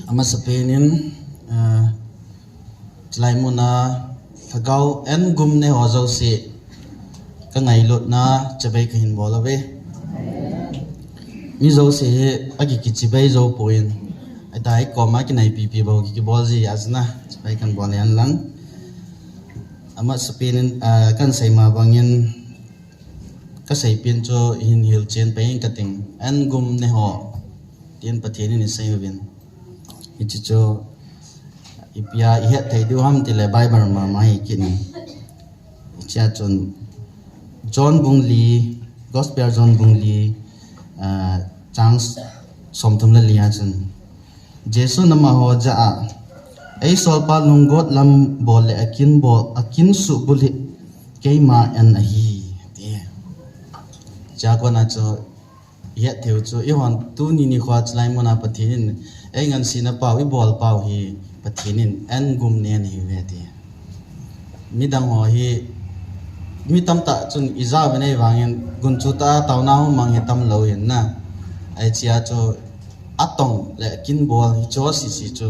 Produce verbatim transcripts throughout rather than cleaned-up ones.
Amasapen in, ah, chulai muna lhagao en gumne ho jouse ka ngailutna chibai kahin bol uve. Mi jouse hi akichibai jou poi. Ahitai koma kinaipipi bou kibol ji ahi na, chibai kahin bol hen lang. Amasapen in, ah, kahin sei ma bangin, kasei pen chu hin hilchen pai ing kating. En gumne ho, tin Pathen in asei uvin. Hiche chu ipi a ihet thei diu ham tile Bible mama hi kit in. Hichea chun John bung li, Gospel John bung li, ah, chang somthum le li a chun, Jesun amaho jah a, "Eisolpa lunggot lam bol le akin bol, akin subulhit keima en ahi," ati. Chua kona chu ihet thei u chu, eihon tuni nikho chulai muna Pathen in eingansena pau, ibol pau hi Pathen in en gumne ahi uve ati. Midang ho hi, mi tamtah chun ija uvin ahivangin gunchu tah a taona hung mang hi tamlou ahin na. Hichea chu atong le akin bol hiche ho sese chu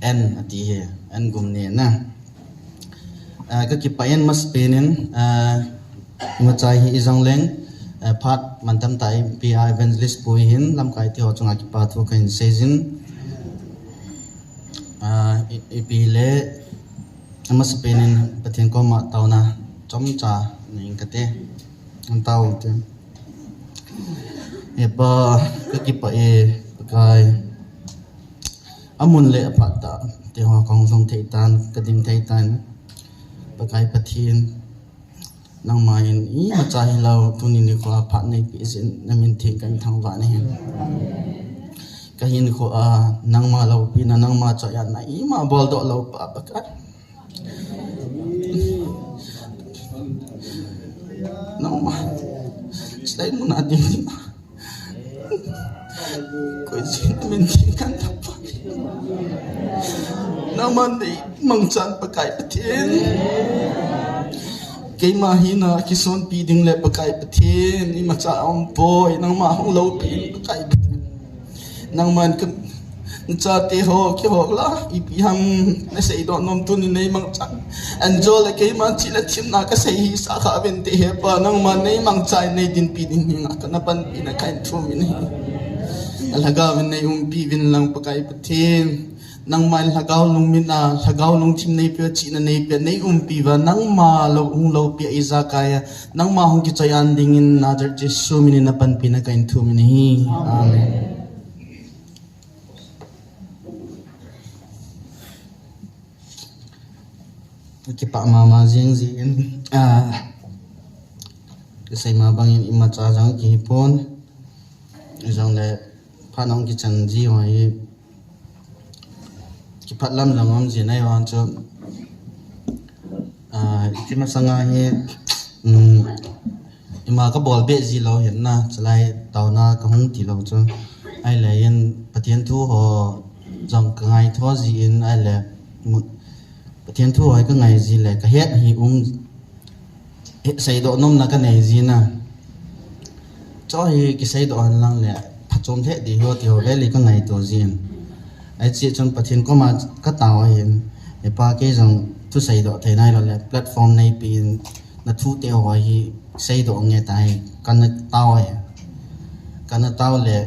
en ati hi, en gumne na. Ah, kakipah in amasapen in, ah, imacha hi ijong leng, ah, phat mantam tah a eipeh a evangelist pu hin lamkai te ho chunga kipa thu kahin sei jin. Ah, i, ipi le, amasapen in Pathen koma taona chomcha nei ing kate. An tao te. He Pa, kakipah e, Pakai. Amun le aphat tah te ho kahung jong thei tan, kading thei tan. Pakai Pathen, nangma in imacha hilou, tuni nikho a phat neipeh jeh in namin theng kahin thangvah nahi. Kahinkho a nangma loupina, nangma choi-atna ima boldoh lou pa, Pakai. Nangma, chulai muna ding ding a, koi jin namin theng kahin thangvah. Nangman neimangchan Pakai Pathen. Keima hina kisonpi ding le Pakai Pathen, imacha aumpoi, nangma hung loupin Pakai Pathen. Nangman ka, nachate ho, keiho la, ipi ham naseidoh nom, tuni neimangchan. Angel le keima chih le themna kasei hih sah kha uvinte He Pa, nangman neimangchan neidinpi ding henga kana panpina kahin thum in ahi. Lhagao vin neiumpi uvin lang Pakai Pathen. Nangman lhagao lungmin a, lhagao lungthim neipeh, chihna neipeh, neiumpi uva, nangma lou, hung loupia ijakai a, nangma hung kichoi-an dingin Nazareth Jesu minin napanpina kahin thum in ahi. Amen. Kipah mama jing jin, ah, kasei ma bangin imacha jong kihipon, jongle phat nong kichan ji ho hi, kipah lam jong um jin ahi vang chu, ah, ipi masanga hi, um, ima kabol beh ji lou hin na, chulai taona kahung ti lou chu. Ahile hin Pathen thu ho jong kangaito jin, ahile mu-, Pathen thu ho hi kangai ji le kahet hi um, he, seidoh nomna kanei jin a. Chu hi kiseidoh hen lang le phachom thei ding ahi ti ho vele kangaito jin. Hiche chun Pathen koma katao ahin, He Pa, kei jong thu seidoh thei nailou le platform neipeh in, nathu te ho hi seidoh nge tia hi kana tao ahi. Kana tao le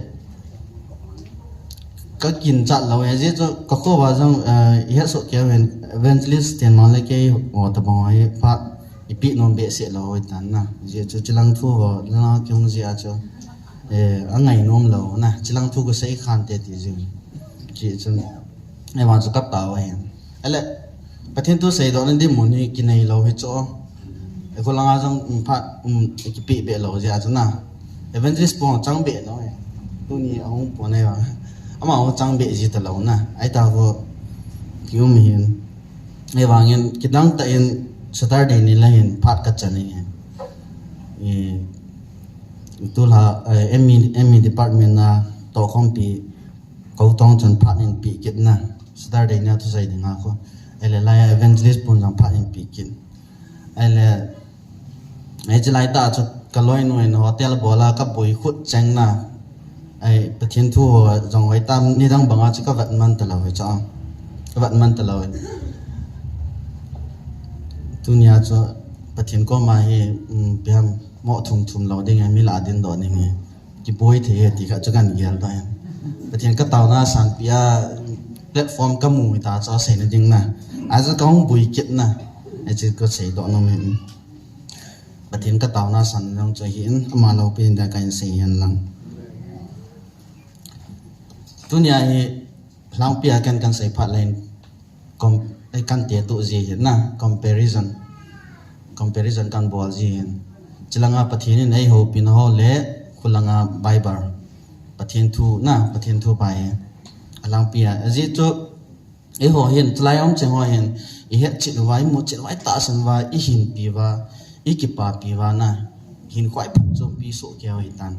kakinchat lou ahi, ajeh chu kakho uva jong, eh, ihet soh kei uvin, evangelist ten mang le keiho tabang hi phat ipeh nom behseh lou ahitan na. Ajeh chu chulang thu ho la kihung jeh a chu, eh, angai nom lou na, chulang thu kasei khante ti jing. Ajeh chu, eh, vang chu katao ahi. Ahile, Pathen thu seidohna dinmun hi kinei lou hi chu. Eiho langa jong, um, phat, um, kipeh beh lou jeh a chu na. Evangelist pu chang beh lou e. Tuni ahung pon ahi vang. Amaho chang beh ji talou na. Ahi tah ho kium hin. Ahivangin kidang tah in Saturday ni la hin phat kachan in. E, tulha, eh, M E, M E department a tohkhompi kou tong chun phat in pe kit na. Saturday ni a thusei dinga kho. Ahile lai a evangelist pun jong phat in pe kit. Ahile, hiche lai tah chu kaloinu in hotel bol a kaboi khut cheng na. Ai, Pathen thu ho jong hoitam, nidang banga chu ka vet man talou hi cha. Ka vet man talou hi. Tunia chu Pathen koma hi, um, ipi ham, mo thum thum lou ding, mi la ding doh ding hi. Kiboi thei hi ti kha chu kan gel ta hin. Pathen ka taona sanpi a platform ka mu hi ta chu seina ding na. Achu ka hung bui kit na. Achu ka sei doh nom hin. Pathen ka taona san jong chu hin, ama loupi in da ka in sei hin lang. Tunia hi, lhangpi a kan kan sei phat leh in, com-, eh, kan te tu ji hin na, comparison. Comparison kan bol ji hin. Chilanga Pathen in ei houpi na ho le, khulanga Bible. Pathen thu na, Pathen thu pa hi. Alangpi a, ajeh chu, Eiho hin, chulai um cheng ho hin, i het chet uva, i mu chet uva, i tahsan uva, i hinpi uva, i kipapi uva na, hin khoi phat chu pi soh kei u hitan.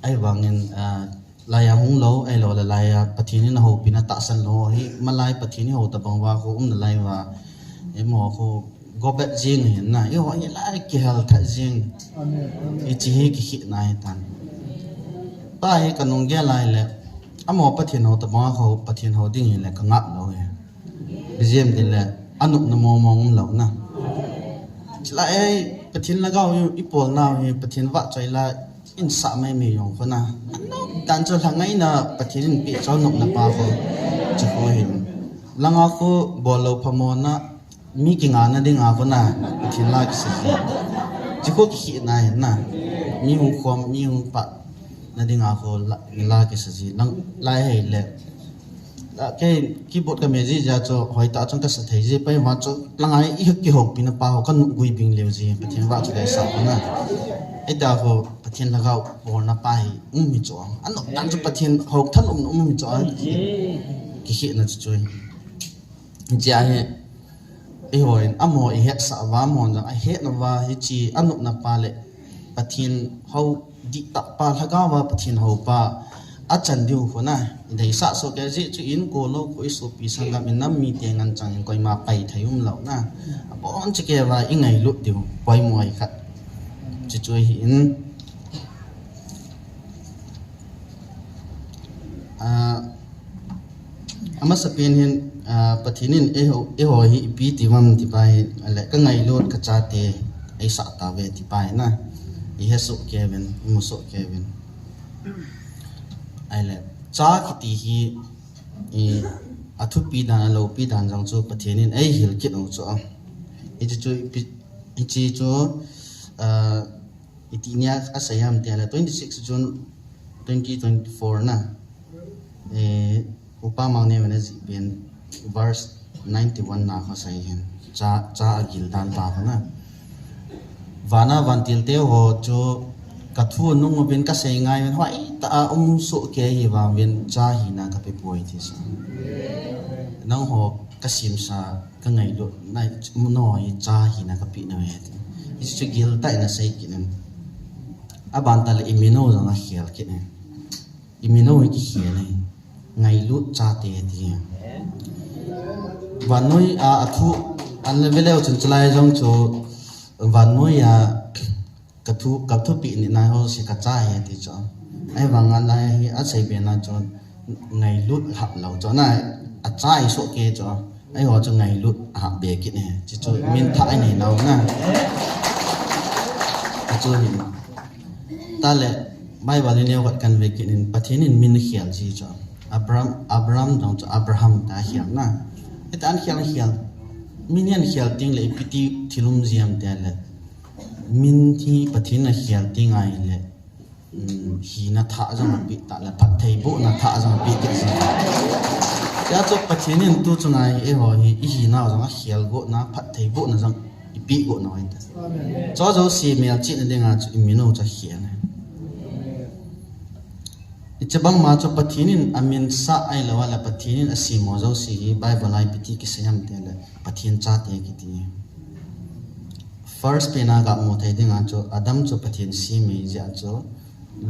Ahivangin, ah, laiya hung lou, ahilou le laiya Pathen in a houpina tahsan lou hi, malai Pathen in hou tabang uva khu um nalai uva, imo khu go back jing hin na, eiho hi lai kihel tha jing. Amen, amen. Hiche hi kikhehna hitan. Tua hi ka nung gel lai le, amo Pathen hou tabang a khu, Pathen hou ding hi le ka ngap lou hi. Bijim ti le, anopna mong mong um lou na. Chulai ei, Pathen lhagao hi, i pol nau hi, Pathen vahchoi la, in sah mai mai jong khu na. Anop dan chu lha ngaina, Pathen in peh chu nopna pa khu. Chu khu hin. Langa khu bol lou pha mo na, mi kingah na dinga khu na, Pathen la kisa ji. Chu khu kikhehna hin na. Mi hung khom, mi hung pah na dinga khu la, la kisa ji. Lang, lai hei le. La, kei keyboard ka me ji ja chu, hoitah chun ka sa thei ji, pai ma chu, langa i kihoupina pa ho, ka nung gui bing leu ji, Pathen vahchoi le sa khu na. Ei ta khu, Pathen lhagao bolna pa hi, um hi chu. Anop dan chu Pathen hou thanopna um hi chu. Kikhehna chu chu. Hiche a hi, eiho in, amo i hetsah uva, amo jong a hetna uva, hiche anopna pa le Pathen hou dihtah pa, lhagao va Pathen hou pa, achan diu khu na, i deisah soh kei jeh chu in ko lou khu i sopi sanggam in nam mite ngen chang in koima pai thei um lou na. Abon cheh kei uva i ngailut diu, poimo hi khat. Chu chu hi in. Ah, amasapen hin, ah, Pathen in eiho, eiho hi ipi ti uvam ti pa hi, ale ka ngailut ka chate, eisah tauve ti pa hi na, i he soh kei uvin, i mu soh kei uvin. Ahile, cha kiti hi, i, athupi dan, aloupi dan jong chu Pathen in eihil kit u chu a. Hiche chu, ipi, hiche chu, ah, Iti nia asei ham ti le twenty six June twenty twenty four na. Eh, Upa Mangneo in ajih pen verse ninety one na khu asei hin. Cha, cha agil dan pa khu na. Vana vantil te ho chu ka thu nung uvin ka sei ngai uvin hoitah a um soh kei hi vang uvin cha hina ka pe poi ti sa. Nangho ka simsa ka ngailut na, no hi cha hina ka pe nau ahi ti. Hichu gil tah in asei kit in. Aban tah le i min u jong akhel kit in. I min u hi kikhel in. Ngailut chate ti. Vannoi a, athu, an le veleu chun chulai jong chu vannoi a, Ka thu, ka thupeh ni nai ho si ka cha ahi ti chu. Ahivang a lai hi asei be na chu ngailut hap lou chu na, acha i soh kei chu. Eiho chu ngailut hap be kit ni. Chu chu min thah i nei nau na. Chu hi. Tale, Bible in neo khat kan ve kit in Pathen in min khel ji chu. Abraham, Abraham jong chu Abraham ta khel na. Ita an khel khel. Min an khel ting le ipi ti thil um ji ham ti le. Min hi Pathen in akhel ti ngai le, um, hina thah jong ape ta le, phattheibohna thah jong ape kit ji. Tia chu Pathen in tu chunga hi eiho hi, i hinau jong akhel got na, phattheibohna jong ipe got na ahi ta. Amen. Chu jouse melchihna dinga chu i min u chu akhel na. Hiche bang ma chu Pathen in amin sah ahilou le Pathen in asem ho jouse hi Bible a ipi ti kisei ham ti le Pathen chate kiti. First pen a ga mu thei dinga chu Adam chu Pathen sem ahi jeh a chu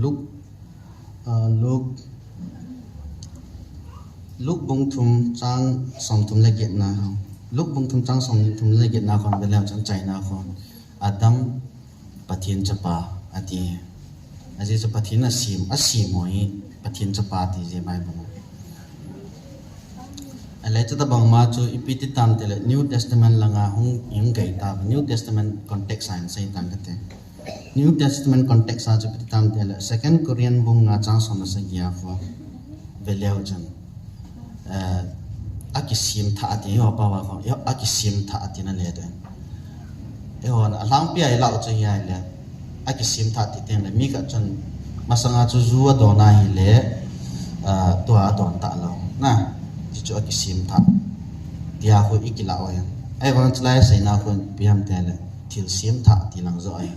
Luke, ah, Luke, Luke bung thum chang som thum le get na. Luke bung thum chang som thum le get na khun ve leu chun achaina khun. Adam Pathen chapa ati. Ajeh chu Pathen asem, asem ho hi Pathen chapa ti jeh Bible a. Ahile chuti bang ma chu ipi ti tam tile New Testament langa hung hung gei ta, New Testament context a hin sei tan kate. New Testament context a chu ipi ti tam tile Second Corinth bung nga chang som le sagi a khu ve leu chun, eh, akisem thah ati ho pa va khu, akisem thah ati na le den. Eiho, alhangpi a ilah u chu hi ahile, akisem thah ti teng le, mi khat chun masanga chu ju adon ahile, ah, tua adon talou. Na, ti chu akisem thah. Tia khu ikilah u ahi. Ahivang chulai seina khu ipi ham tile, thilsem thah ti lang joh ahi.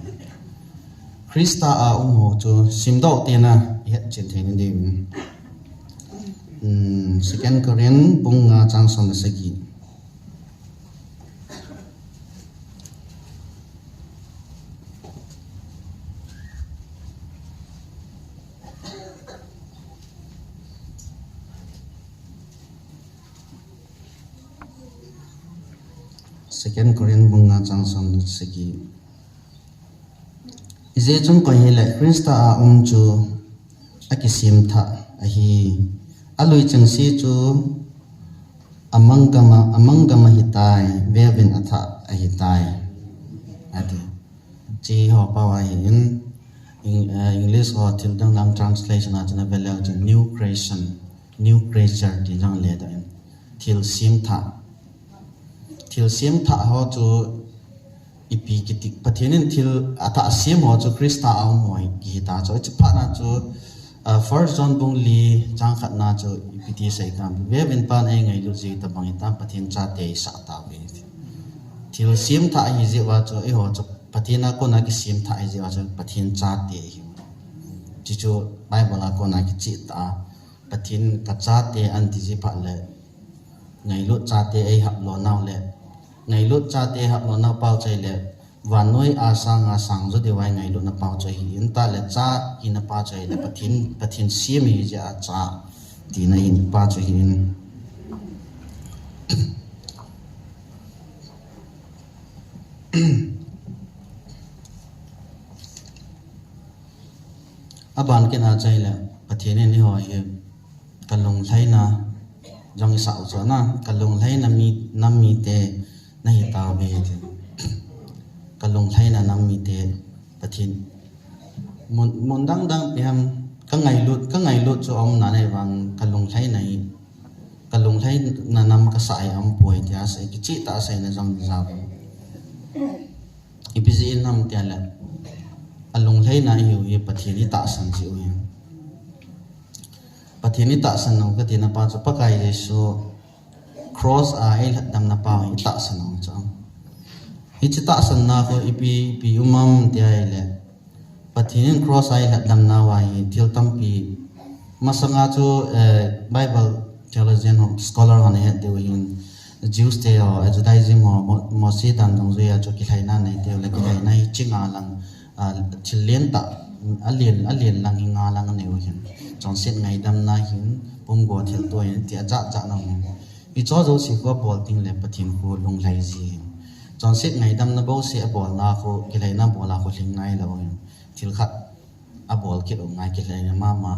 Christa a um ho chu simdoh tena ihet chen thei na diuvin. Hmm, Second Corinth bung nga chang som le sagi. Second Corinth bung nga chang som le sagi. Ijeh chun koi hile Christa a um chu akisem thah ahi. Alui chengse chu amang gam a, amang gam ahitai, veuvin athah ahitai. Ati. Chi ho pa va hi in, Eng-, eh, English ho thil dang dang translation a chun a ve leu chun new creation, new creature ti jong le doh in. Thilsem thah. Thilsem thah ho chu ipi kiti, Pathen in thil athah sem ho chu Christa a um ho hi kihi ta chu. Hiche phat na chu, ah, First John bung li chang khat na chu ipi ti sei ham. Veuvin Pan eingailut jeh tabang in Pathen chate isah tauve. Thilsem thah ahi jeh uva chu, eiho chu Pathen a kona kisem thah ahi jeh uva chu Pathen chate ihi. Chuchu Bible a kona kicheh tah a, Pathen kachate ahi ti jeh phat le, ngailut chate eihap lou nau le, ngailut chate eihap lou nau pau chu ahile, vannoi a sanga sang jo diu a ngailutna pau chu ahi in, tah le cha hina pa chu ahile, Pathen, Pathen sem ahi jeh a cha tina hina pa chu ahi in. Aban kit na chu ahile, Pathen in eiho hi kalunglhaina jong isah u chu na, kalunglhaina mi, nam mite nahi tauve ti. Kalunglhaina nam mite Pathen. Mun, mun dang dang ipi ham, kangailut, kangailut chu aum nalai vang kalunglhaina hi, kalunglhaina nam kasah hi aum poi tia sei, kicheh tah a seina jong ni jao. Ipi jeh in ham tile, alunglhaina ihiu hi Pathen itahsan jeh u hi. Pathen itahsan u katina pa chu Pakai Jesu cross a eilhatdamna pau hi itahsan u chu. Hiche tahsanna khu ipi, ipi um am tia ahile, Pathen in cross a eilhatdamna uva hi thil tampi, masanga chu, eh, Bible theologian ho, scholar ho nahet diu hin, Jews te ho, eh, Judaism ho, Mo-, Mose dan dungjuia chu kilhaina nei diu le kilhaina hi chi nga lang, ah, thil lentah, alen, alen lang hi nga lang anei u hin. Chonset ngaidamna hin, pumgo thilto hin, ti ajat jat na hin. Hicho jouse khu abol teng le Pathen khu lunglhai ji hin. Chonset ngaidamna bouseh abolna khu, kilhaina abol a khu lhing ngai lou hin. Thil khat abol kit u ngai, kilhaina mama,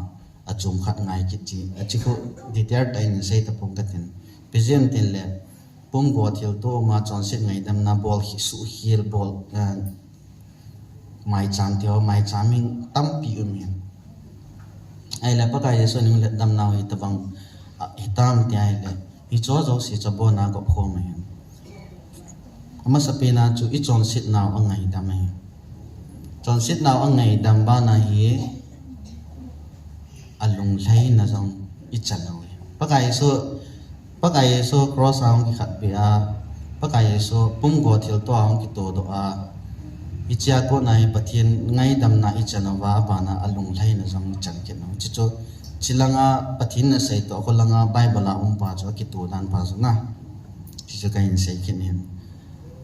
achom khat ngai kit ji. Achi khu detail tah in sei tapong katin. Ipi jeh ham tile, pumgo thilto ma chonset ngaidamna bol hi suhkhel bol, eh, maicham teo, maicham hi tampi um hin. Ahile Pakai Jesu in eilhatdamna u hitabang, ah, hitam tia ahile, hicho jouse chu abona gop khom ahin. Amasapen a chu ichonsetnau angaidam ahi. Chonsetnau angaidam bana hi alunglhaina jong ichan u ahi. Pakai Jesu, Pakai Jesu cross a hung kikhatpeh a, Pakai Jesu pumgo thilto a hung kitodoh a, hichea kona hi Pathen ngaidamna ichan uva abana alunglhaina jong ichan kit u. Chuchu, chilanga Pathen in asei toh, kholanga Bible a um pa chu akitoh dan pa chu na. Chuchu kahin sei kit in.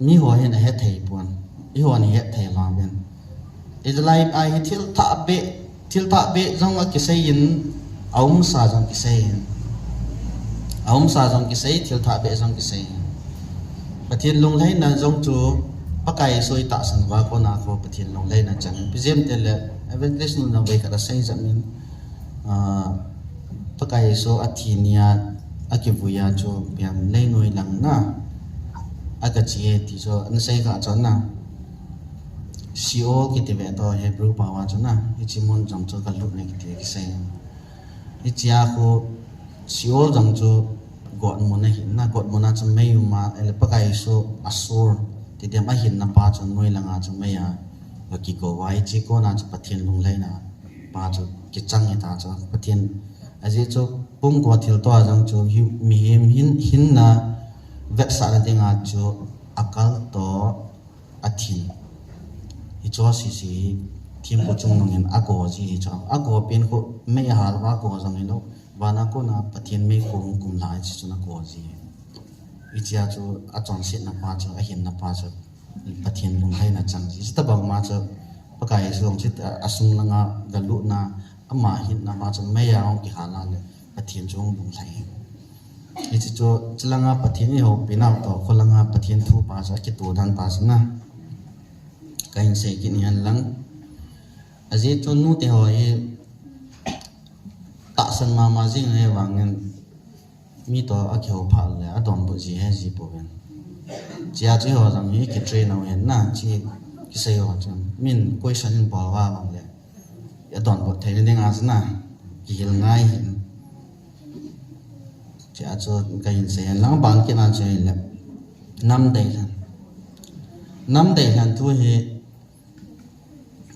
Miho hin ahethei pon. Eihon ihet thei lou vin. Ijalai a hi thil thah beh, thil thah beh jong akisei in, aumsa jong kisei in. Aumsa jong kisei, thil thah beh jong kisei in. Pathen lunglhaina jong chu, Pakai Jesu itahsan uva kona khu Pathen lunglhaina chan. Ipi jeh ham tile, Evangelist nu nang vei khat a sei jat min, ah, Pakai Jesu a thi nia a kivui a chu pian lei noi lang na a ka chi e ti chu na sei kha chu na. Sheol kiti ve to Hebrew pao a chu na. Hichi mun jong chu ka lut ne kiti kisei. Hichia khu Sheol jong chu God mun ahi na, God mun a chu mei um a, ele Pakai Jesu a soul ti dem a hinna pa chu noi langa chu mei a va kikou a, hichi kona chu Pathen lunglhaina pa chu kichang hita chu Pathen ajeh chu pumkhat thil to a jong chu hi, mihem hin, hinna vetsahna dinga chu a kal to a thin. Hichu sisi hi thempu chungnung in a go ji hi chu. A go pen khu mei a hal va go jong hilou. Vana kona Pathen mei kong kum lai chu na go ji. Hichia chu a chonsetna pa chu, a hinna pa chu Pathen lunglhaina chang ji. Chuti bang ma chu Pakai Jesu chu a sung langa ga lutna ama hinna pa chu mei a hung kihal a le Pathen chu hung lunglhai. Hichu chu, chulanga Pathen i houpi nau to, khulanga Pathen thu pa chu a kito dan pa chu na. Ka hin sei kit ni hen lang. Ajeh chu nute ho hi tahsan mama jing le vangin mi to a kihou pha le a donbut ji he ji pouvin. Chia chu ho jong hi kitrain u hen na, chi kisei ho chun. Min question in bol va vang le. A donbut thei ding a chu na. Kihil ngai hin. Chia chu ka hin sei hen lang ban kit na chu hin le. Nam deilhen. Nam deilhen thu hi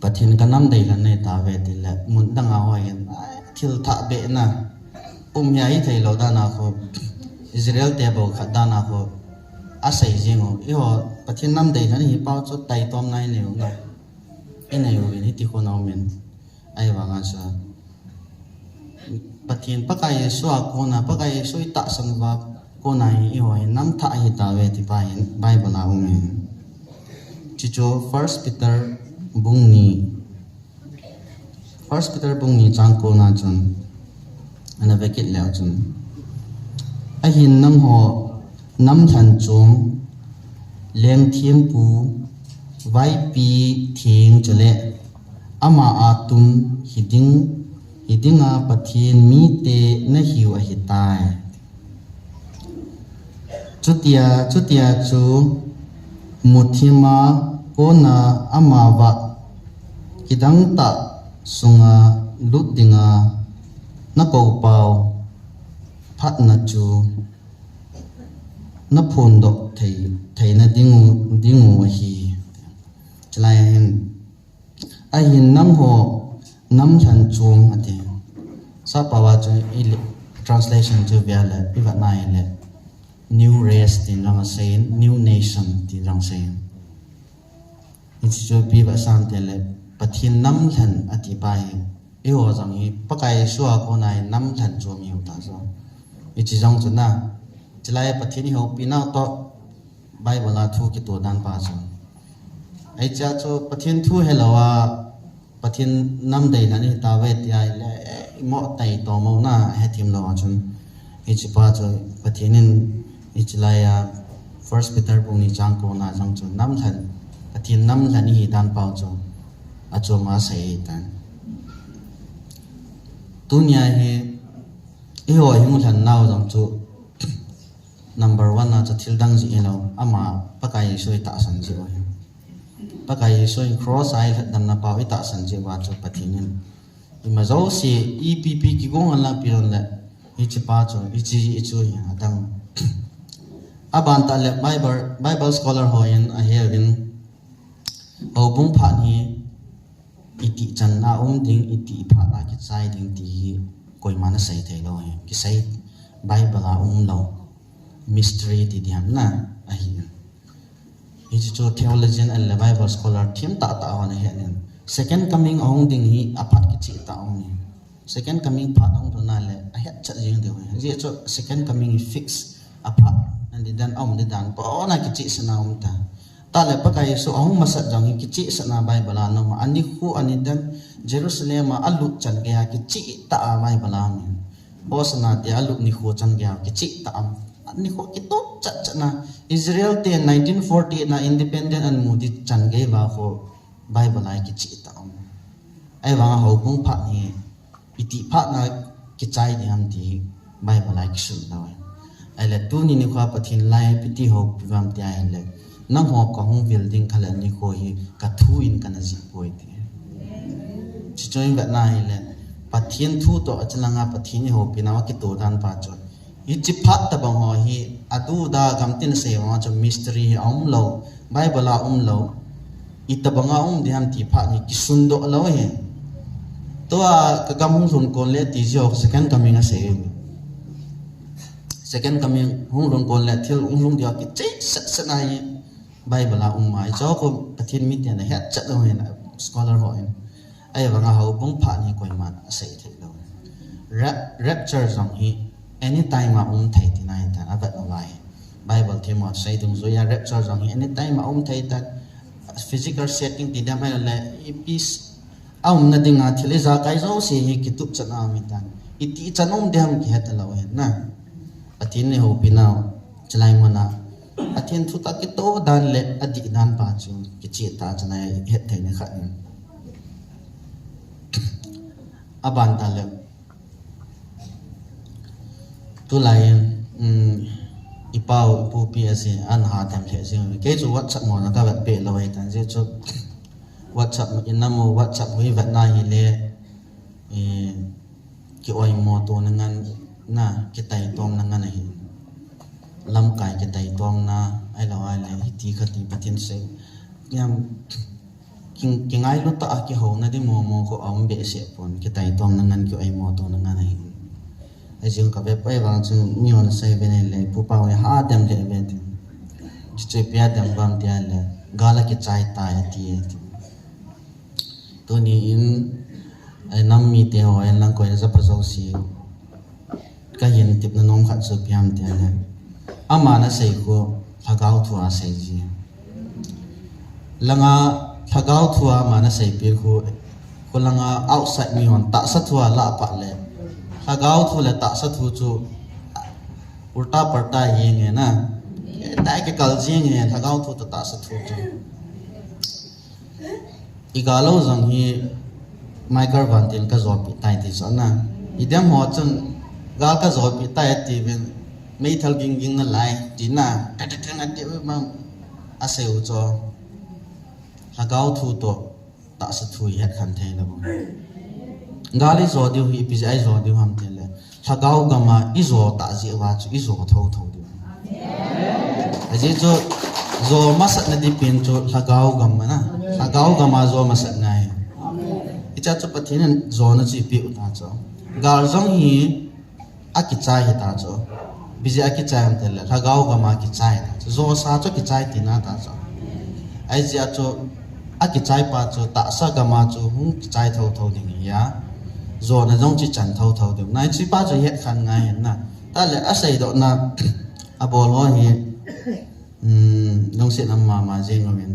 Pathen ka nam deilhen nei ta ve ti le mun dang a hoi hin. Ai, thil thah be na. Pum hi a hi thei lou dan a khu. Israel te bou khat dan a khu. A sei jing u. I ho Pathen nam deilhen hi pau chu tai tom nai nei u na. I nei u in hiti khu na um in. Ahivanga chu Pathen Pakai Jesu a kona, Pakai Jesu i tahsan uva kona hi i ho hi nam thah hi ta ve ti pa hin Bible a um in. Chuchu First Peter bung ni, First Peter bung ni chang kona chun ana ve kit leu chun. Ahin nangho nam lhan chom, lengthempu, vaipi theng chule ama a tum hiding, hidinga Pathen mite nahiu ahitai. Chutia, chutia chu muthima kona amavah kidang tah sunga lut dinga nakou pau phatna chu naphondoh thei, theina dingu, dingu ahi. Chulai hin Ahin nangho nam lhan chom ati. Sappao a chu i le, translation chu ve le, i vat na le. New race tin jong asei, new nation tin jong asei. Hichu chu ipi vat sam tile, Pathen nam lhan ati pa hi. I ho jong hi, Pakai Jesu a kona hi nam lhan chom i hi u ta chu. Hichi jong chu na. Chulai Pathen i houpi nau to. Bible a thu kito dan pa chu. Hichia chu Pathen thu helou a, Pathen nam deilhen hi ta ve ti a le, eh, i mo tai to mo na, hethem lou a chun. Hichi pa chu Pathen in hichi lai a First Peter bung ni chang kona jong chu nam lhan, Pathen nam lhan hi dan pa chu. A chu ma sei tan. Tunia hi, i ho hung lhan nau jong chu, Number one a chu thil dang jeh hilou, ama Pakai Jesu i tahsan jeh u ahi. Pakai Jesu in cross a i lhatdamna pau i tahsan jeh uva chu Pathen in. Ima jouse ipi pi kigong a lang pi lon le, hichi pa chu, hichi, hichu hi adang. Aban tah le Bible, Bible scholar ho in ahe uvin, houbung phat hi, Itih chan a um ding, itih phat a kichai ding ti hi koiman asei thei lou hi. Kisei Bible a um lou. Mystery ti diham na ahi. Hichu chu theologian le Bible scholar themtah tah hon ahet in. Second coming ahung ding hi aphat kicheh tah um hi. Second coming phat ahung lhun a le ahet chat jing diu hi. Ajeh chu second coming hi fix aphat nadi dan aum di dan pona kichehsah na um ta. Tah le Pakai Jesu ahung masat jong hi kichehsahna Bible a um a, anikho anidan Jerusalem a alut chan geiya kicheh tah a Bible a um in. Hosanna tia alut nikho chan geiya kicheh tah a um. Anikho kitop chat chat na Israel te nineteen forty-eight na independent amu di chan gei uva khu Bible a kicheh tah a um. Ahivanga houbung phat hi iti phat na kichai ding ham ti Bible a kisun lou. Ahile tuni nikho Pathen lai ipi ti houpi uvam tia ahile, nangho kahung vil ding kha le nikho hi kathu in kana jih poi ti. Chuche chu ivetna ahile, Pathen thu toh achilanga Pathen ihoupina a kitoh dan pa chu, hiche phat tobang ho hi, aduda gamtin asei vang chu mystery hi aumlou, Bible a umlou, itobanga um ding ham ti phat hi kisundoh lou ahi. Tua kagam hung lhun kon le ti jeh a second coming asei ahi. Second coming hung lhun kon le thil hung lhung dia kichai set set ahi. Bible a um mai chu ko Pathen miten ahet chet lou ahi, scholar ho in. Ahivanga houbung phat hi koiman asei thei lou. Rap-, rapture jong hi anytime a um thei tina ahitan, avet uva hi. Bible themmo sei dungjuiya rapture jong hi anytime a um thei tan. Physical setting ti dam ahile, ipi aumna dinga thil ijakai jouse hi kitup chan a um ahitan. Iti chan um ding ham kihet lou ahi na. Pathen ihoupina, chulai muna Pathen thutah kitoh dan le adih dan pa chu kicheh tah chulai hetthei na khat in. Aban tah le, tulai in, um, ipau ipupi ase, ana ha dem lheh jing. Kei chu WhatsApp mona kavet peh lou ahitan, jeh chu WhatsApp in namu, WhatsApp hi vetna hile, eh, kioimo tona ngan na, kitaitomna ngan ahi. Lamkai kitaitomna, ahilou ahile, hiti khati Pathen sei. Jam, ki, kingailu tah a kihouna ding momo kho aum behseh pon, kitaitomna ngan, kioimo tona ngan ahi. Ajing kave pai vang chun mihon asei uve nile, pu pau hi ha dem lheh uve tin. Chuche ipi a dem uvam tia le, gal a kichai tai ati e ti. Tuni in, eh, nam mite ho, eh, lang koina ja pha jouse, kahin tepna nom khat chu ipi ham tia le, aman asei khu lhagao thu a asei ji. Langa lhagao thu a aman asei peh khu, khu langa outside mihon tahsa thu a lah pah le, lhagao thu le tahsa thu chu ulta palta hi nge na. Dai kikal ji nge lhagao thu toh tahsa thu chu. Igal lou jong hi Michael Van tin kajopi tai ti chu na. Idem ho chun gal kajopi tai ati uvin, meithal ging ging nalai ti na. Ka ti theng ati u ma asei u chu. Lhagao thu toh tahsa thu ihet khen thei lou. Gal ijo diu hi ipi jeh a ijo diu ham tile, lhagao gam a ijo tah jeh uva chu ijo thotho diu. Ajeh chu jo masatna ding pen chu lhagao gam a na, lhagao gam a jo masat ngai. Hichea chu Pathen in jona chu ipeh u ta chu. Gal jong hi akichai hita chu. Ipi jeh a kichai ham tile, lhagao gam a kichai hita chu. Josa chu kichai tina ta chu. Ahijeh a chu akichai pa chu tahsa gam a chu hung kichai thotho ding ahi a. Jona jong chu ichan thotho ding. Nai chu pa chu ihet khen ngai hin na. Tale aseidohna abol ho hi, um, lungset um mama jing uvin.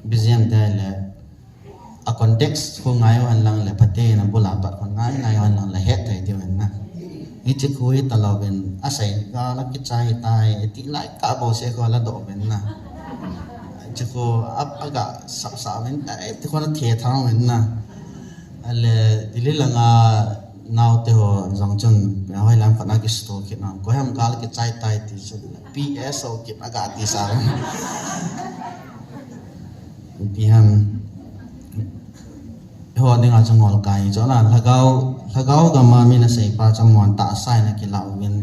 Ipi jeh ham tile, a context khu ngai u hen lang le, Pathen in abul a pat khu ngai ngai u hen lang le, hetthei diu ahin na. Hiche khu hita louvin, asei gal a kichai tai, iti lai kah bouseh khu ala doh uvin na. Hiche khu a, aga sah sah uvin, iti khu ana the thang uvin na. Ale, Delhi langa naote ho jong chun, hoilam khat a kisto kit na. Koi ham gal kichai tai ti chu, P S O kit aga ti sa uvin. Ipi ham. Ho dinga chu ngol kai chu na, lhagao, lhagao gam a min asei pa chu amon tahsa in akilah uvin.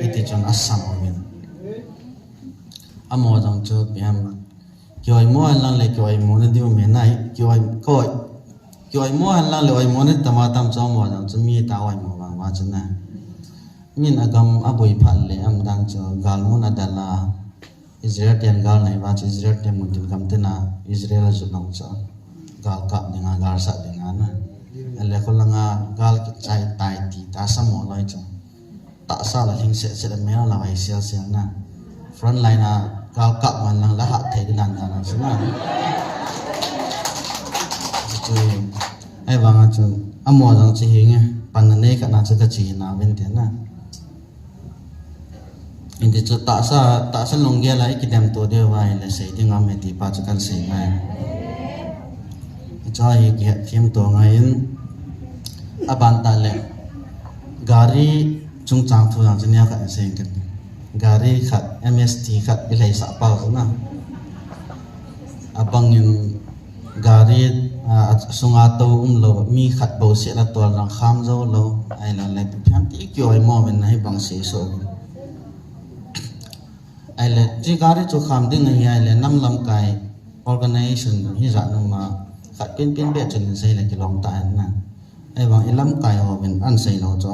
Hiti chun asam uvin. Amaho jong chu ipi ham. Kioimo hen lang le kioimo na diu me nai, kioi, koi. Kioimo hen lang le oimo na tam a tam chu amaho jong chu mi ta oimo vang va chu na. Min agam aboi phat le amadan chu gal mun adal a. Israel ten gal nai uva chu Israel ten mun tin gam tena Israel ajot nau chu. Gal kap dinga, gal sat dinga na. Ale kholanga gal kichai tai ti tahsa mo loi chu. Tahsa la lhing set set a mel la vai sel sel na. Front line a gal kap man lang la hat thei dan dan chu na. Chu, chu, ahivanga chu, amo jong chu hinge, panna nei khat na chu kachi na ven te na. Hiti chu tahsa, tahsa lunggel a ikidem to diu va ahile sei ding aum e ti pa chu kan sei ngai. Chua hi kihet them to ngai in, aban tah le gari chungchang thu jong chu nia khat in sei kit. Gari khat, M S T khat i lei sah pau chu na. Abang in gari, a, a sunga tou umlou, mi khat bou seh na tol jong kham jou lou. Ahilou le, pi phiam ti ki oimo uvin na hibang sei so. Ahile, chi gari chu kham ding ahi ahile, nam lamkai organization hi jat nom a, khat penpen beh chun in sei le kilom ta hen na. Ahivang i lamkai hovin an sei lou chu,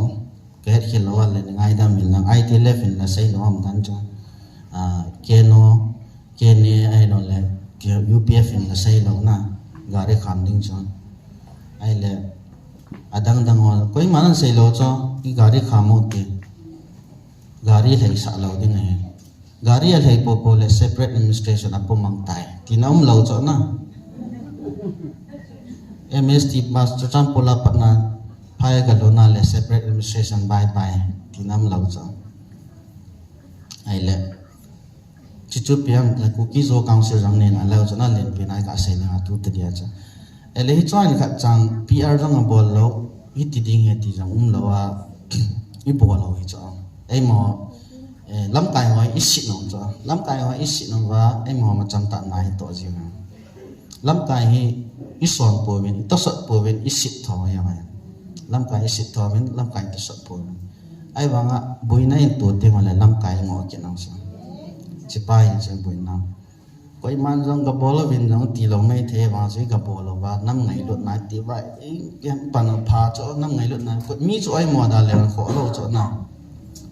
ka het khel lou a le, ni ngaidam in lang, I T L F in la sei lou ham dan chu. Ah, K N O, K N A ahilou le, U P F in la sei lou na, gari kham ding chu. Ahile, adang dang ho, koiman an sei lou chu, i gari kham u ti. Gari lhei sah lou ding ahi. Gari a lhei popo le separate administration a pum mang tai. Tina umlou chu na. M S T pass chu Churachandpur a patna phai ka lona le separate administration bye bye. Tina umlou chu. Ahile. Chuchu piam ta Kuki Zo Council jong nen a lou chu na len pi nai ka sei na tu te dia chu. Ele hi chuan khat chang P R jong a bol lou, hiti ding he ti jong um lou a, i bol lou hi chu. Eimo, eh, lamkai hoi i sit nom chu. Lamkai hoi i sit nom va, eimo ma cham ta nai to ji na. Lamkai hi i son pouvin, i tosot pouvin, i sit tho hi hoi. Lamkai i sit tho vin, lamkai i tosot pouvin. Ahivanga, buina in tu ti ngole lamkai i ngo kit nang chu. Chipa in chu buina. Koiman jong ka bol uvin jong ti lou mai thei vang chu ka bol uva, nam ngailut nai ti va, i, i pan pha chu nam ngailut nai, ko mi chu ai mo da le kho lou chu na.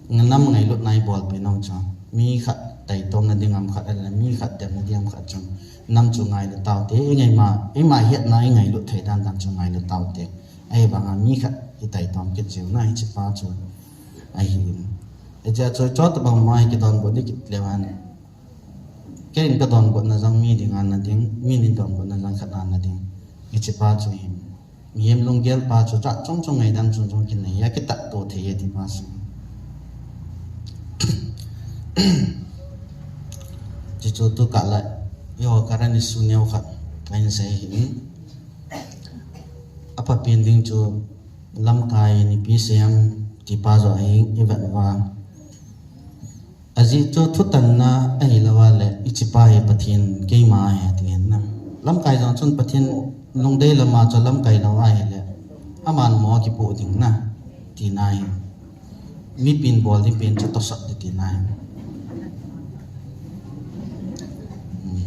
Nam ngailut nai bol pi nang chu. Mi khat taitom na ding am khat le, mi khat dem na ding am khat chu. Nam chu ngailut tau te, i ngai ma, i ma hiat na, i ngailut thei dan dan chu ngailut tau te. Ahivanga mi khat i taitom kit jiu na, hiche pa chu. Ahi in. Hiche chu chot bang mai kidonbut ni kit le wan. Kei in ka donbutna jong mi ding ana ding, mi in donbutna jong khat ana ding. Hiche pa chu hin. Mihem lunggel pa chu jat chom chom ngaidan chom chom kinei a, kitah to thei e ti pa chu. Chuchu tu kah la, eiho current issue neo khat, kahin sei hin. Apa pen ding chu lamkai nipi sem ti pa jo ahi, i vet uva. Ajeh chu thutanna ahilou a le, hiche pa hi Pathen keima ahi ati hin na. Lamkai jong chun Pathen lungdei lama chu lamkai lou ahile, aman mo kipoh ding na, tina hi. Mi pen bol ding pen chu tosot ding tina hi. Hmm.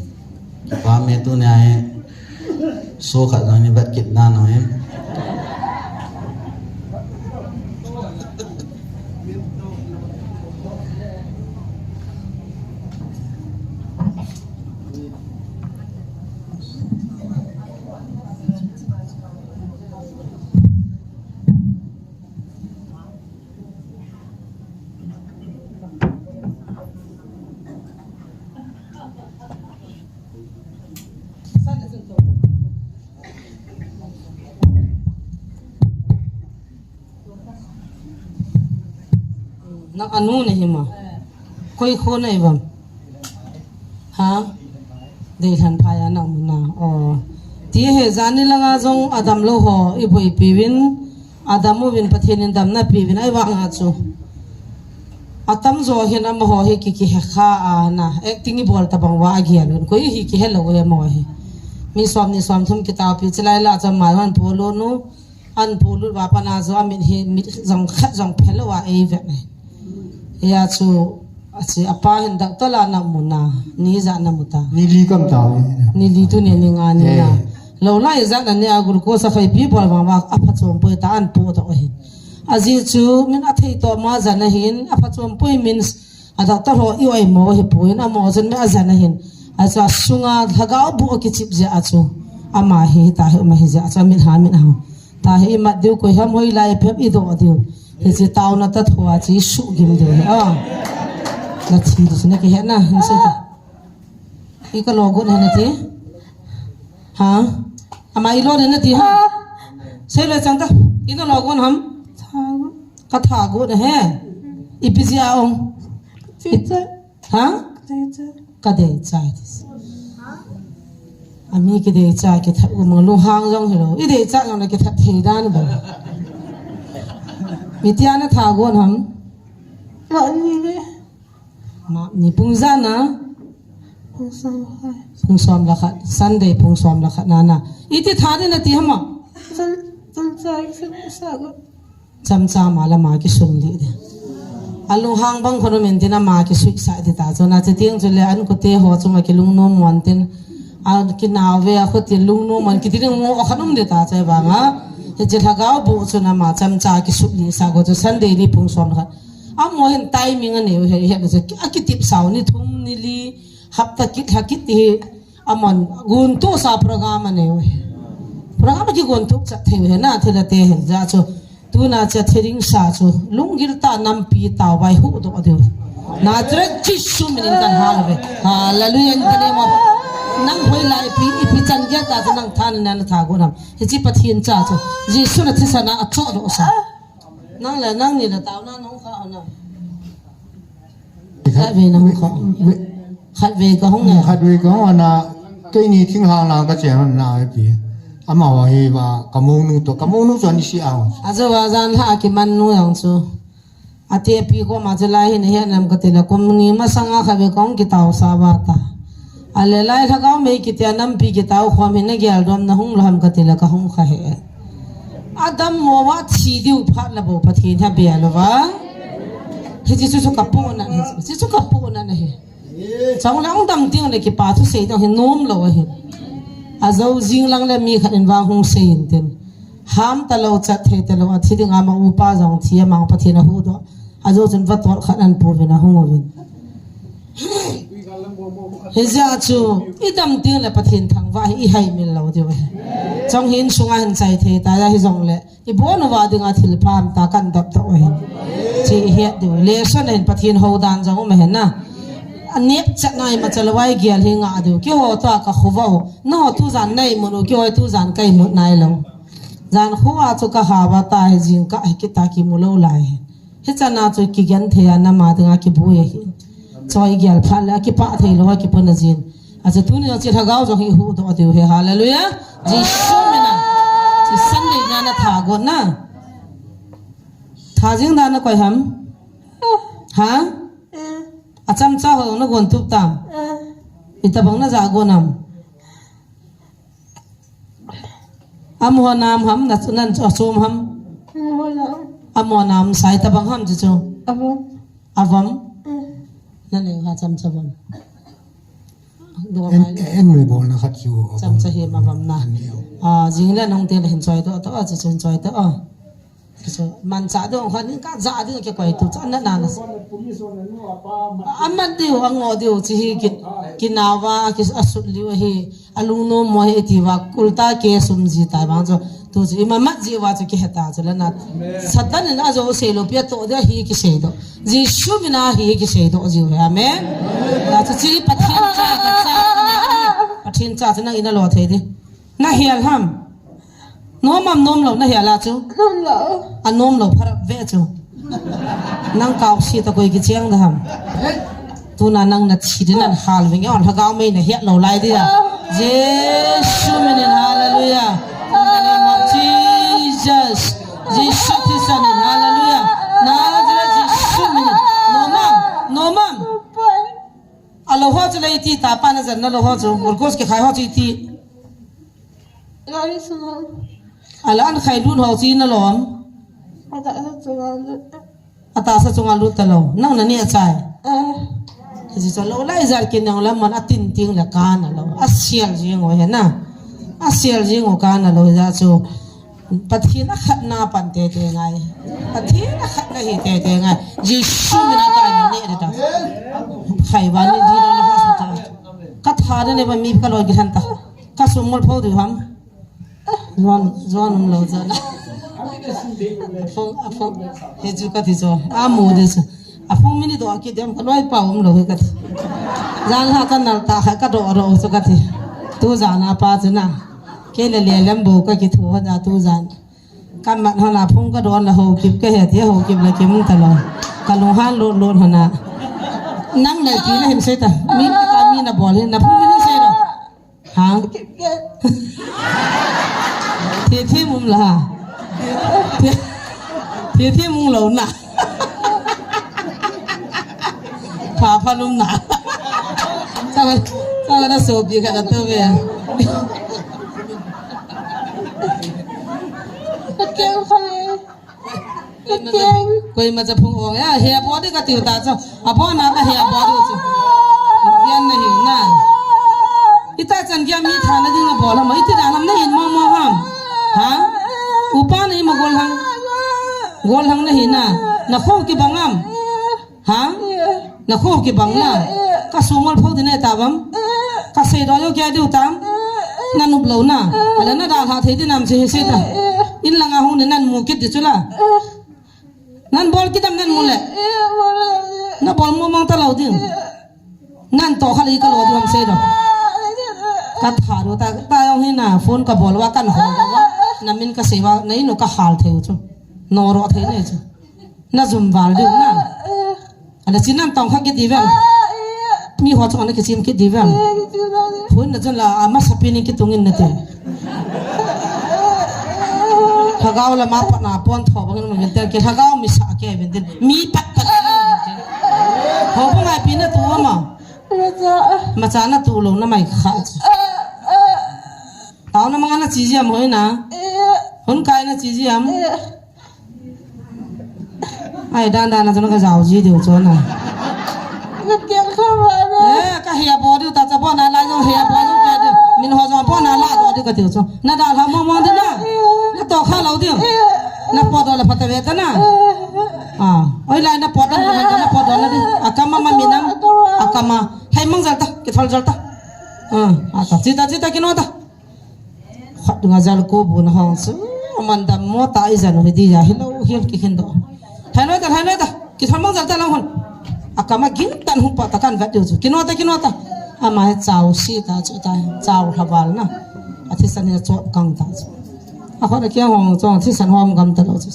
Kipa me tunia hi. Show khat jong ni vet kit nan u hi. Nang anu nahi ma? Koi kho nahi bam? Ha? Deilhen phai a na um na. Oh. Ti he jani langa jong adam lou ho i boipi uvin, adam uvin Pathen in damna pe uvin ahivanga chu. Atam jo hin amaho hi ki, kihe kha a na. Acting i bol tabang uva agel uvin. Koi hi kihe lou e amaho hi. Mi som ni som thum kitaopi chilai la chu ama hon polo nu. An polut uva pat a chu amit hi, mit jong khat jong phelou a eive ne. Hia chu, achi apa hin doctor la na mu na, ni ijat na mu ta? Ni li kam ta ve. Ni li tuni ni nga ni na. Eh. Lou lai ijat na ni a glucose a khaipi bol vang uva, aphachom poi ta an podoh hin. Ajeh chu, min athei to ma jan ahin, aphachom poi min A doctor ho i oimo hi poi, amaho chun mi ajan ahin. Achu asunga lhagao bu akichip jeh a chu. Ama hi, tahi um ahi jeh a chu, amin ha, min ha. Tahi imat diu koi ham hoilai phem idoh diu. Hiche taona tah thua chu isuh gim diu hi. Ah. Nathi diu chu nakihe na, hiche ta. I kalo gon hi nati. Ha? Ama ilo hi nati ha. Seile chang ta. Ina lo gon ham. Katha gon he. Ipi jeh a ong. Teacher. Ha? Teacher. Kadei chai. Ami kidei cha kithat u mang lunghang jong hilou. I dei cha jong na kithat thei dan ba. Mitia na tha gon ham. Mani le. Mani pung ja na. Pung som le khat. Pung som le khat. Sunday pung som le khat na na. Iti tha ni na ti hama. Chal, chal cha, chal sa go. Chamcha ma la ma kisum di de. A lunghang bang khono min tin ama kisui sa di ta. Chuna che tiang chu le an kute ho chu ma kilungnom mon tin. A kinau ve a khuti lungnom mon kiti ding mo khanum di ta chai ba nga. He che lhagao bu chu na ma chamcha kisui di sa go chu Sunday ni pung som khat. A mo hin timing a neu he he a kitip sau ni thum ni li hapta kit ha kit hi. Aman guntu sa program a neu he. Program a kiguntu cha thei he na thila te he ja chu. Tuna cha thering sa chu lunggil ta nampi ta vai hu do deu. Nazareth Jesu min in kan hal ve. Hallelujah in the name of nang hoi lai pi ipi chan ge ta chu nang than na na tha go nam. Hichi Pathian cha chu. Jesu na thisa na a cho do sa. Nang le nang ni le tau na nong kha na. Khat ve na hung kha. Khat ve ka hung na. Khat ve ka hung na. Kei ni thinghang lang ka che na pi. Ama wa hi ba ka monu to ka monu cho ni si au. A jo wa jan ha ki man nu yang chu. A te pi ko ma chu lai hin he nam ka te la kum ni ma sanga kha ve kong ki tau sa ba ta. A le lai lhagao mei kiti a nampi kitau khom hi na gel dom na hung lo ham kati la ka hung kha he. Adam mo wa thi diu phat la bo Pathen ha bia lo va. He Jesu chu ka pu na he. Jesu ka pu na na he. Chong la ong dam tiang le kipa thu sei dong he nom lo he. A zo jing lang le mi khat in vang hung sei in tin. Ham ta lo chat thei ta lo a thi ding ama upa jong thi a mang Pathen a hu do. A zo chun va tot khat an pu vin a hung vin. Hijeh chun, i dam ding le Pathen thangvah hi i hai min lo diu ahi. Chong hin sunga hin chai thei ta, ahi jong le, i bon uva dinga thil pha ham ta kan dop to ahi. Chi i het diu. Lesson in Pathen ho dan jong um ahi na. A nep chat nai ma chalwai gial hi nga diu. Kiho to a ka khuva u. No tu jan nai mun u, kiho tu jan kai mut nai lo. Jan khu a chu ka hawa ta hi jing ka hi kita ki mu lo lai. Hichan a chu kigen thei a nama dinga kibui ahi. Choi gial phat le a kipah thei lo a kipon a jin. A chu tuni a chi lhagao jong hi hu do diu he. Hallelujah. Jesu mina. Chi Sunday na na tha gon na. Tha jing dan na koi ham. Ha? A chamcha ho na gon tup tam. Itabang na ja gon am. Amo nam ham na chu nan chu a chom ham. Amo nam. Amo nam sai tabang ham chu chu. Avom. Avom. Mm. Na ne ha chamcha vom. Do En, mai. En mi bol na khat chu. Chamcha hi ma vom na. An neo. A, jing le nong te le hin choi to, to, a chu chun choi to, a. Kiso, man cha dong khan ka ja ding ke koi tu cha na na na. Amat diu, ango diu, chi hi ki, kinawa, ki asut liu hi, alungnom mo hi ti wa, kulta ke sum ji ta bang cho, tu ji, ima mat ji wa cho ki heta cho la na. Satan in a jo sei lo pia to dia hi ki sei do. Jesu mina hi ki sei do ji, amen. Ya cho chi Pathen cha ka cha, Pathen cha cha na ina lo thei di. Na hial ham. Nom am nom lo na hial a chu. Nom lo. A nom lo pharap ve chu. Nang kau si ta koi ki chiang da ham. Tuna nang na thi din an hal ving on lhagao mei na hiat lo lai dia. Jesu min in hallelujah. In the name of Jesus. Jesu Christ in hallelujah. Nazareth Jesu min in. Nom am. Nom am. A lo ho chu le iti ta pa na jan na lo ho chu. Murkos ke khai ho chu iti. Gari sunga. Ala an khai lut ho chi na lom. Ata sa chunga lut. Ata sa chunga lut ta lo. Nang na ni a chai. Eh. Ji cha lo lai jar kin nang lam man a tin ting la ka na lo. A sial ji ngo he na. A sial ji ngo ka na lo ja chu. Pathen a khat na pan te te ngai. Pathen a khat na hi te te ngai. Jesu min a kai na ne de ta. Khai ba ni di na na hospital. Ka tha de ne ba mi ka lo gi han ta. Ka sum mol pho du ham. Zuan, zuan um lo zuan. Afong, afong. He chu ka ti zo. A mu de chu. Afong mini do ki dem ka loi pa um lo he ka ti. Jan ha ka nal ta ha ka do ro chu ka ti. Tu jan a pa chu na. Ke le le lem bo ka ki thu ha tu jan. Ka mat ha na phung ka don la ho kip ka he ti ho kip la kim ta lo. Ka lung han lo lo ha na. Nang le ki na him se ta. Mi ka mi na bol hin na phung mini se lo. Ha? Thei thei mum la. Thei thei mum lo na. Pha pha lum na. Sa sa na so bi ka na to ve. Koi ma cha phung ong ya he bo di ka tiu ta cho. A bo na ka he bo di cho. Yan na hiu na. Ita chan kya mi tha na ding a bo la ma iti da nam na hin mo mo ham. Ha? Upa na hi ma gol hang. Gol hang na hi na. Na khong ki bang am. Ha? Na khong ki bang na. Ka sumol phau di na ta bam. Ka sei do yo kya di utam. Na nup lo na. Ala na da ha thei di nam si hi si ta. In langa hung ni nan mu kit di chu la. Nan bol kidam nan mu le. Na bol mu mang ta lo ding. Nan to kha le ka lo ding am sei do. Ka tha do ta ta yong hi na phone ka bol wa kan hol do wa. Na min ka sei wa na inu ka hal thei u chu. No ro thei ne chu. Na zum val ding na. Ala chi nan tong kha kit di vem. Mi ho chong na kichim kit di vem. Hun na chun la ama sapi ni kitung in na te. Lhagao la ma pat na pon tho bang in ma vin tel ke lhagao mi sa ke vin tel. Mi pat pat na vin tel. Ho bang ai pi na tu ama. Ma cha na tu lo na mai kha. Tao na manga na chi ji am hoi na. Hun kai na chi ji am. Ai, dan dan na chun ka jao ji diu chun na. Ka kiang kha ba na. Eh, ka hia bo diu ta cha bo na lai jong hia bo diu ka diu. Min ho jong bo na la do diu ka diu chun. Na da la mo mo diu na. Na to kha lo diu. Na po do la pha ta ve ta na. Ah, oi lai na po do na na po do la diu. A kama ma mi nam. A kama. Hai mang jal ta, ki thol jal ta. Ah, a ta. Chi ta, chi ta ki no ta. Khat nga jal ko bu na hong su. Man dam mo ta i jan hi di ya hi lo hi ki khin do. Hai noi ta, hai noi ta. Ki thon mang jal ta lang hon. A kama ging tan hu pa ta kan vat diu chu. Ki no ta, ki no ta. Ama he chao si ta chu ta. Chao hla bal na. A thisan he chop kang ta chu. A khat a kia hong chong thisan hom gam ta lo chu.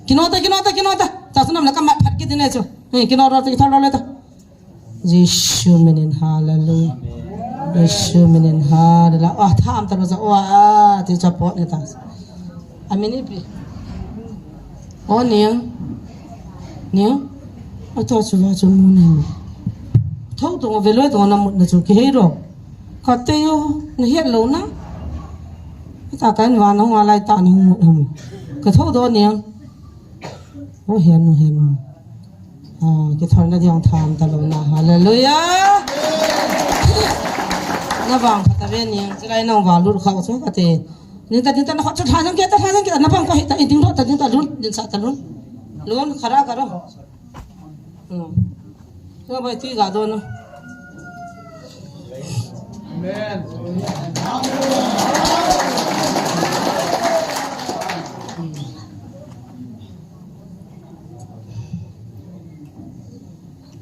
Ki no ta, ki no ta, ki no ta. Ta chu nam la ka mat phat ki di ne chu. He, ki no ro ta, ki thol ro le ta. Jesu minin hallelujah. Jesu minin hallelujah. Ah, tham ta lo sa, oh, ah, ti cha pot ni ta. Amin ipi. Oh, niang. Niang. Ata chu va chu mu ni. Thou to ve lo to na mut na chu ki hei ro. Ka te yo, na hiat lo na. Ata kan va na hung a lai ta na hung mut na mu. Ka thou do niang. Oh, hian nu, hian nu. Ah, ki thol na diang tham ta lo na. Hallelujah. Na vang khat a ve ni, chilai nang va lut khau chu ka te. Ni ta, ni ta na khat chu tha jang ke ta, tha jang ke ta, na vang ko hi ta, in ding ro ta, ding ta lun, din sa ta lun. Lun, khara ka ro. Hmm. Chu bai ti ga do na. Amen.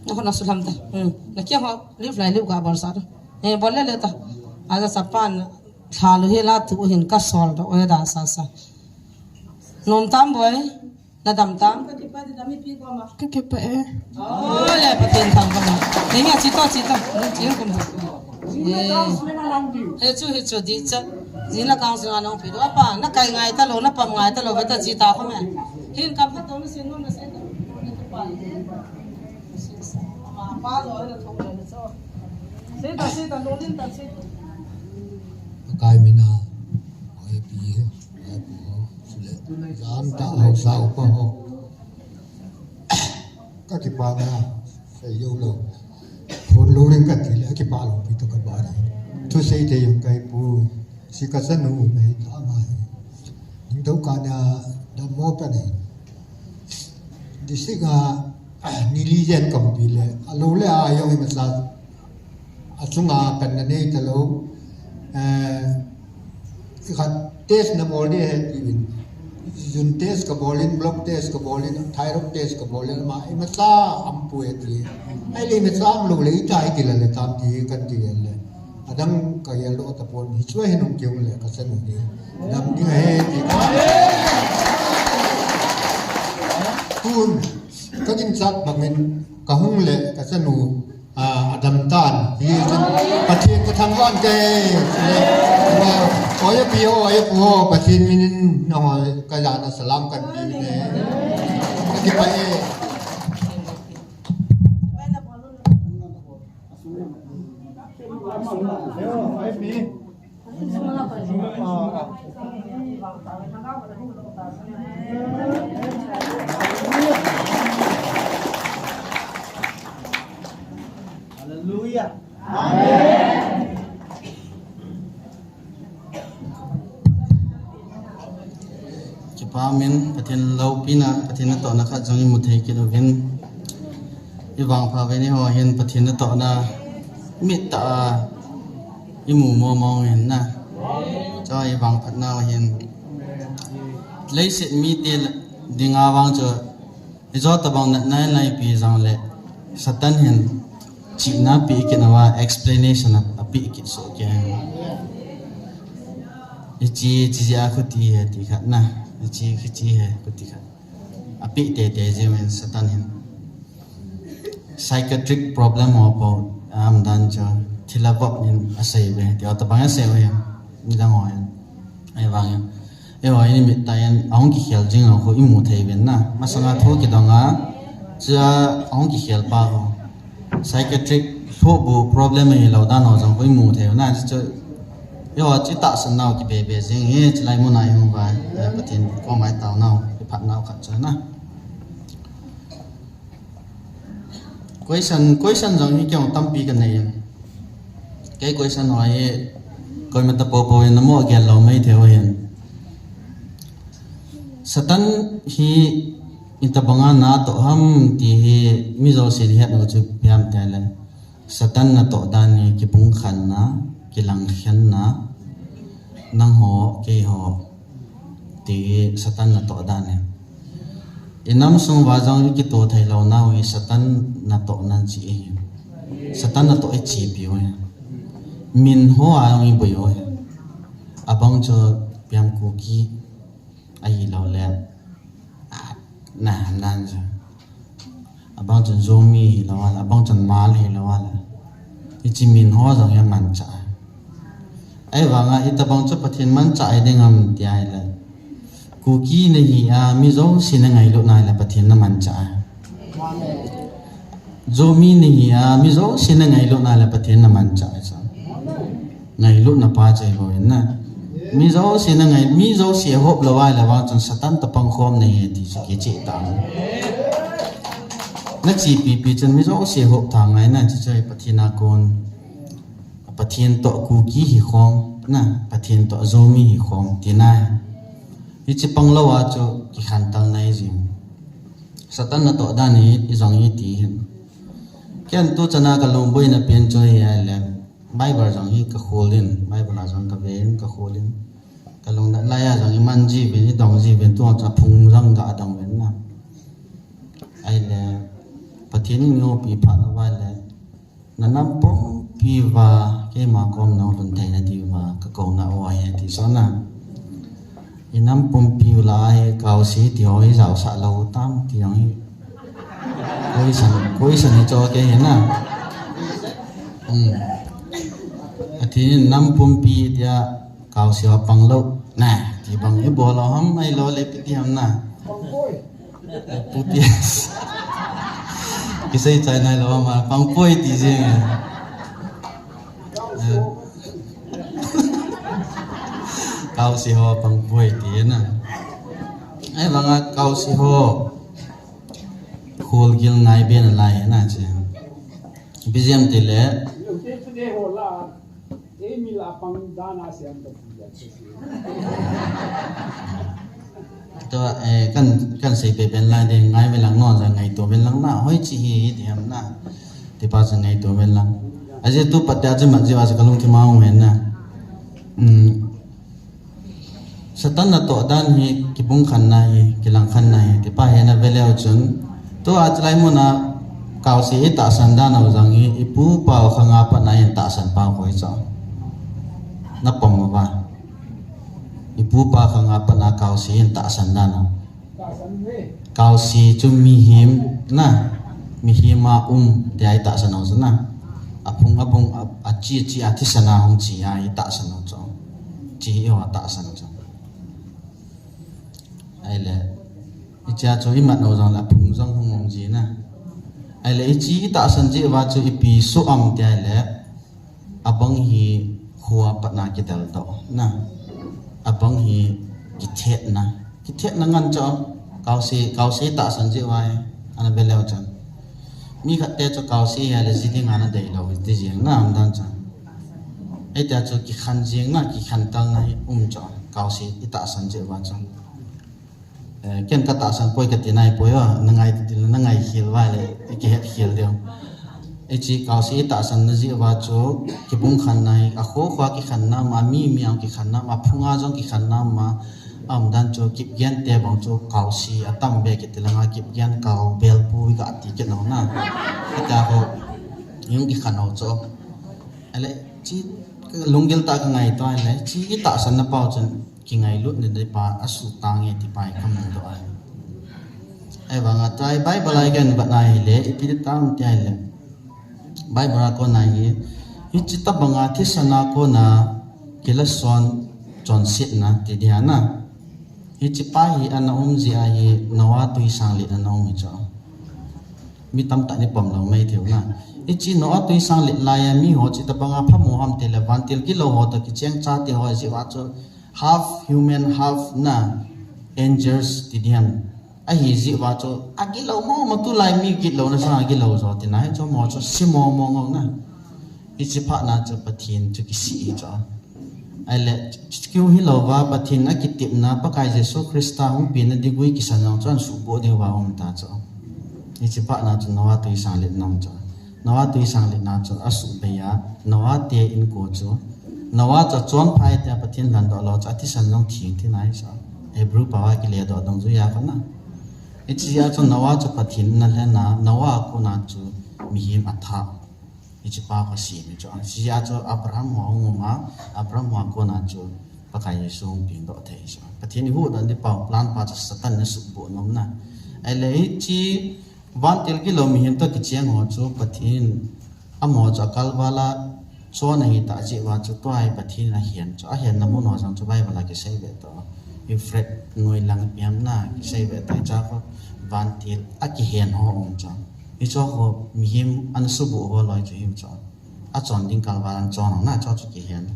Na khut na sulam ta. Hmm. Na kia ho, live lai live ga bol sa ta. Eh, bol le le ta. Aja sapan, thalu hi la tu hin ka sol do, oya da sa sa. Nom tam boi, na dam tam. Ka kipa e. Oh, le Pathen thangvah. Nei nge chi to, chi to. Nei chi ko. Eh. He chu, he chu di cha. Jing la kang sing anong pi do. Apa, na kai ngai ta lo, na pam ngai ta lo, ve ta chi ta ko me. Hin kam phat to na sin nom na sai ta. Apa lo na thong na so. Sai ta, sai ta, lo din ta sai. Kai mina. Oi pi he. Oi pu ho. Sule. Jan ta ho sa upa ho. Ka kipana, sei yo lo. Phone lo ring ka ti le, a kipa lo pi to ka ba ri. Thu sei te yung kai pu, si ka sa nu me ta ma. Ning do ka na, da mo pa ne. Di si ka, ni li jen ka pi le, a lo le a yo ma sa. A chunga kan na nei ta lo. Eh, khat test na bol di he ti vin. Yun test ka bol in, blood test ka bol in, thyroid test ka bol in, ma, ima sa am pu he ti. Ai le ima sa am lo le, i ta i ti la le tam ti kan ti le. Adang ka yel do ta pon, hi chua hin um kiu le, ka sa nu ni. Dam ding he ti. Tun, ka ding chat bangin, ka hung le, ka sa nu, Ah, a dam tan. Hi chun Pathen ka thangvah in te. Minin na ho ka jana salam kan pi ne. Kipah e. Hallelujah. Amen. Kipah min, Pathen loupina, Pathen natohna khat jong imu thei kit uvin. Ivangpha uvin eiho hin Pathen natohna mit tah a imu mo mo uvin na. Chu ivangphatna u hin. Leiset mite dinga vang chu ijo tabang natna neipe jongle Satan hin chihna pe kit nauva explanation a, ape kit soh kei. Hiche, hiche jeh a khuti ahi ti khat na. Hiche, hiche ahi khuti khat. Ape teitei jeh uvin Satan hin. Psychiatric problem ho bou, aum dan chu thilha vop in asei uve. Ti ho tabang asei uve. Midang ho hin. Ahivangin eiho hi nimit tah in ahung kikhel jing ho khu imu thei uvin na. Masanga thu kidong a, chua ahung kikhel pa ho. Psychiatric lhohbu problem hilou dan ho jong khu imu thei u na. Chu, chu, eiho chu itahsan nau kibe be jing hi, chulai muna ihung uva, eh, Pathen koma itao nau, iphat nau khat chu na. Question, question jong hi kei jong tampi kanei in. Kei question ho hi koima tapoupou in namo gel lou maithei u hin. Satan hi itobanga natoh ham ti hi mi jousen ihet nau chu ipi ham itile, Satan natoh dan hi kipumkhanna, kilangkhenna, nangho, keiho, ti Satan natoh dan ahi. Inam sung uva jong ikitoh thei lou nau hi Satan natohna chu ahi. Satan natoh ichepi u ahi. Min hoa jong iboi u ahi. Abang chu ipi ham Kuki ahilouleh, ah, na, nan chu. Abang chun Zomi hilou a, abang chun Hmar hilou a. Hiche min ho jong hi amanchah. Ahivanga itobang chu Pathen manchah hiding ham ti ahile, Kuki nahi a, mi jouse nangailut nahile Pathen namanchah. Zomi nahi a, mi jouse nangailut nahile Pathen namanchah. Ngailutna pa chu ahibou in na. Mi jouse nangai, mi jouse ahop lou ahile vang chun Satan toh pangkhom nahi ti chu kicheh tah. Nachepi pi chun mi jouse ahop tha ngai na, chuche Pathen a kon. Pathen toh Kuki hikhom na, Pathen toh Zomi hikhom tina. Hiche panglou a chu kikhantel nai jing. Satan natoh dan hi ijong hi ti hin. Ken tuchan a kalungboina pen chu hi ahile, Bible jong hi kakhol in, Bible a jong kave in, kakhol in. Kalungnat lai a jong iman jiuvin, idong jiuvin, tua chu aphung jong ga dong uvin na. Ahile, Pathen in eihopi phat uva ahile, nanam pumpi uva, keima kom nahung lhun theina diuva kakouna u ahi ti chu na. Inam pumpi u lah a hi Kaose ti ho hi jaosah lou tam ti jong hi. Question, question hi chu kei hi na. Hmm. Athi nam pumpi tia Kaose ho panglou na ti bang ibol u ham ahilou le ipi ti ham na. Pumpi. Kisei chai nailou ham, pangpoi ti jeng e. Kaose ho pangpoi ti na. Ahivanga Kaose ho kholgil ngai be nalai na che. Ipi jeh ham itile. Tua, eh, kan, kan sei pepen lai ding, ngai uvin lang non jong ngaito uvin lang na, hoiche hi, ti ham na. Tipa jong ngaito uvin lang. Ajeh chu pat tia chu mat jeh a chu kalungthim a um hen na. Hmm. Satan natoh dan hi, kipumkhanna hi, kilangkhanna hi, tipa hi na ve leu chun. Tua chulai muna, Kaose itahsan dan u jong hi, ipu ipa u khang a pat na itahsan pau koi chu. Napom uva. Ipu ipa khang a pat na Kaose itahsan dan u. Kaose chu mihem na, mihem a um, tia itahsan u chu na. Aphung abung, a, achi, chi, a thisan a hung chi a itahsan u chu. Chi hi atahsan u chu. Ahile, hichea chu imat u jongle aphung jong hung um ji na. Ahile, hiche itahsan jeh uva chu ipi soh am tia ahile, abang hi khoa patna kidel doh na. Abang hi kithetna. Kithetna ngen chu, kaose, kaose itahsan jeh uva hi, ana ve leu chun. Mi khat te chu kaose hi ahile ji dinga ana deilou, ti jeng na, umdan chu. Hitia chu kikhen jeng na, kikhen talna hi um chu, kaose itahsan jeh uva chu. Eh, ken katahsan poi kati nai poi o, nangai ti, nangai khel uva le, kihet khel diu. Hiche kaose itahsan na jeh uva chu, kibung khen na hi, akho khoa kikhen na ma, mi mi ang kikhen na ma, phunga jong kikhen na ma, umdan chu Kipgen te bang chu kaose atam be kiti langa Kipgen kau belpu iga ti kit nau na. Hitia ho, jong kikhen nau chu. Ahile, hiche lunggil tah kangaito ahile, hiche itahsan na pau chun kingailut nadei pa asuh tange ti pa hi kamu doh ahi. Ahivanga tua hi Bible a iga vet na ahile, ipi ti tam tia ahile, Bible a kona hi, hiche tobanga thisan a kona kilason chonsetna ti dia na. Hiche pa hi ana um jeh ahi, Noah tui sanglet ana um hi chu. Mi tamtah in ipom lou mai thei u na. Hiche Noah tui sanglet laiya miho hiche tobanga phamo ham tile vantil gilou ho toh kicheng chate ho jeh uva chu half human, half na angels ti diam. Ahi jeh uva chu agilou mong mong, tulai mi gilou na sanga gilou jo tina hi chu, mo chu se mong mong u na. Hiche phat na chu Pathen chu kisih hi chu. Ahile, chu keu hilouva Pathen akitepna Pakai Jesu Christa hung penna degree kisan jong chu ana suhboh diuva um ta chu. Hiche phat na chu Noah tui sanglet na um chu. Noah tui sanglet na chu asuhbei a, Noah te inko chu. Noah chu achonpha e tia Pathen lhandoh lou chu, athisan jong theng thina hi chu. Hebrew pao a kiledoh dungjui a kona. Hiche jeh a chu Noah chu Pathen in alhen a, Noah a kona chu mihem athah. Hiche pa kasem hi chu. Hiche jeh a chu Abraham ho ahung um a, Abraham ho a kona chu Pakai Jesu hung pengdoh thei hi chu. Pathen ihuhdoh ding pau plan pa chu Satan in asuhboh nom na. Ahile hiche vantil gilou mihem toh kicheng ho chu Pathen, amaho chu akalval a chon ahitah jeh uva chu tua hi Pathen in ahen chu. Ahenna mun ho jong chu Bible a kisei ve toh. Euphrates noi lang ipi ham na kisei ve toh, hichea khu vantil akihen ho um chu. Hicheho mihem ana suhboh ho loi chu him chu. Achon ding kalval a ana chon ho na, chu chu kihen.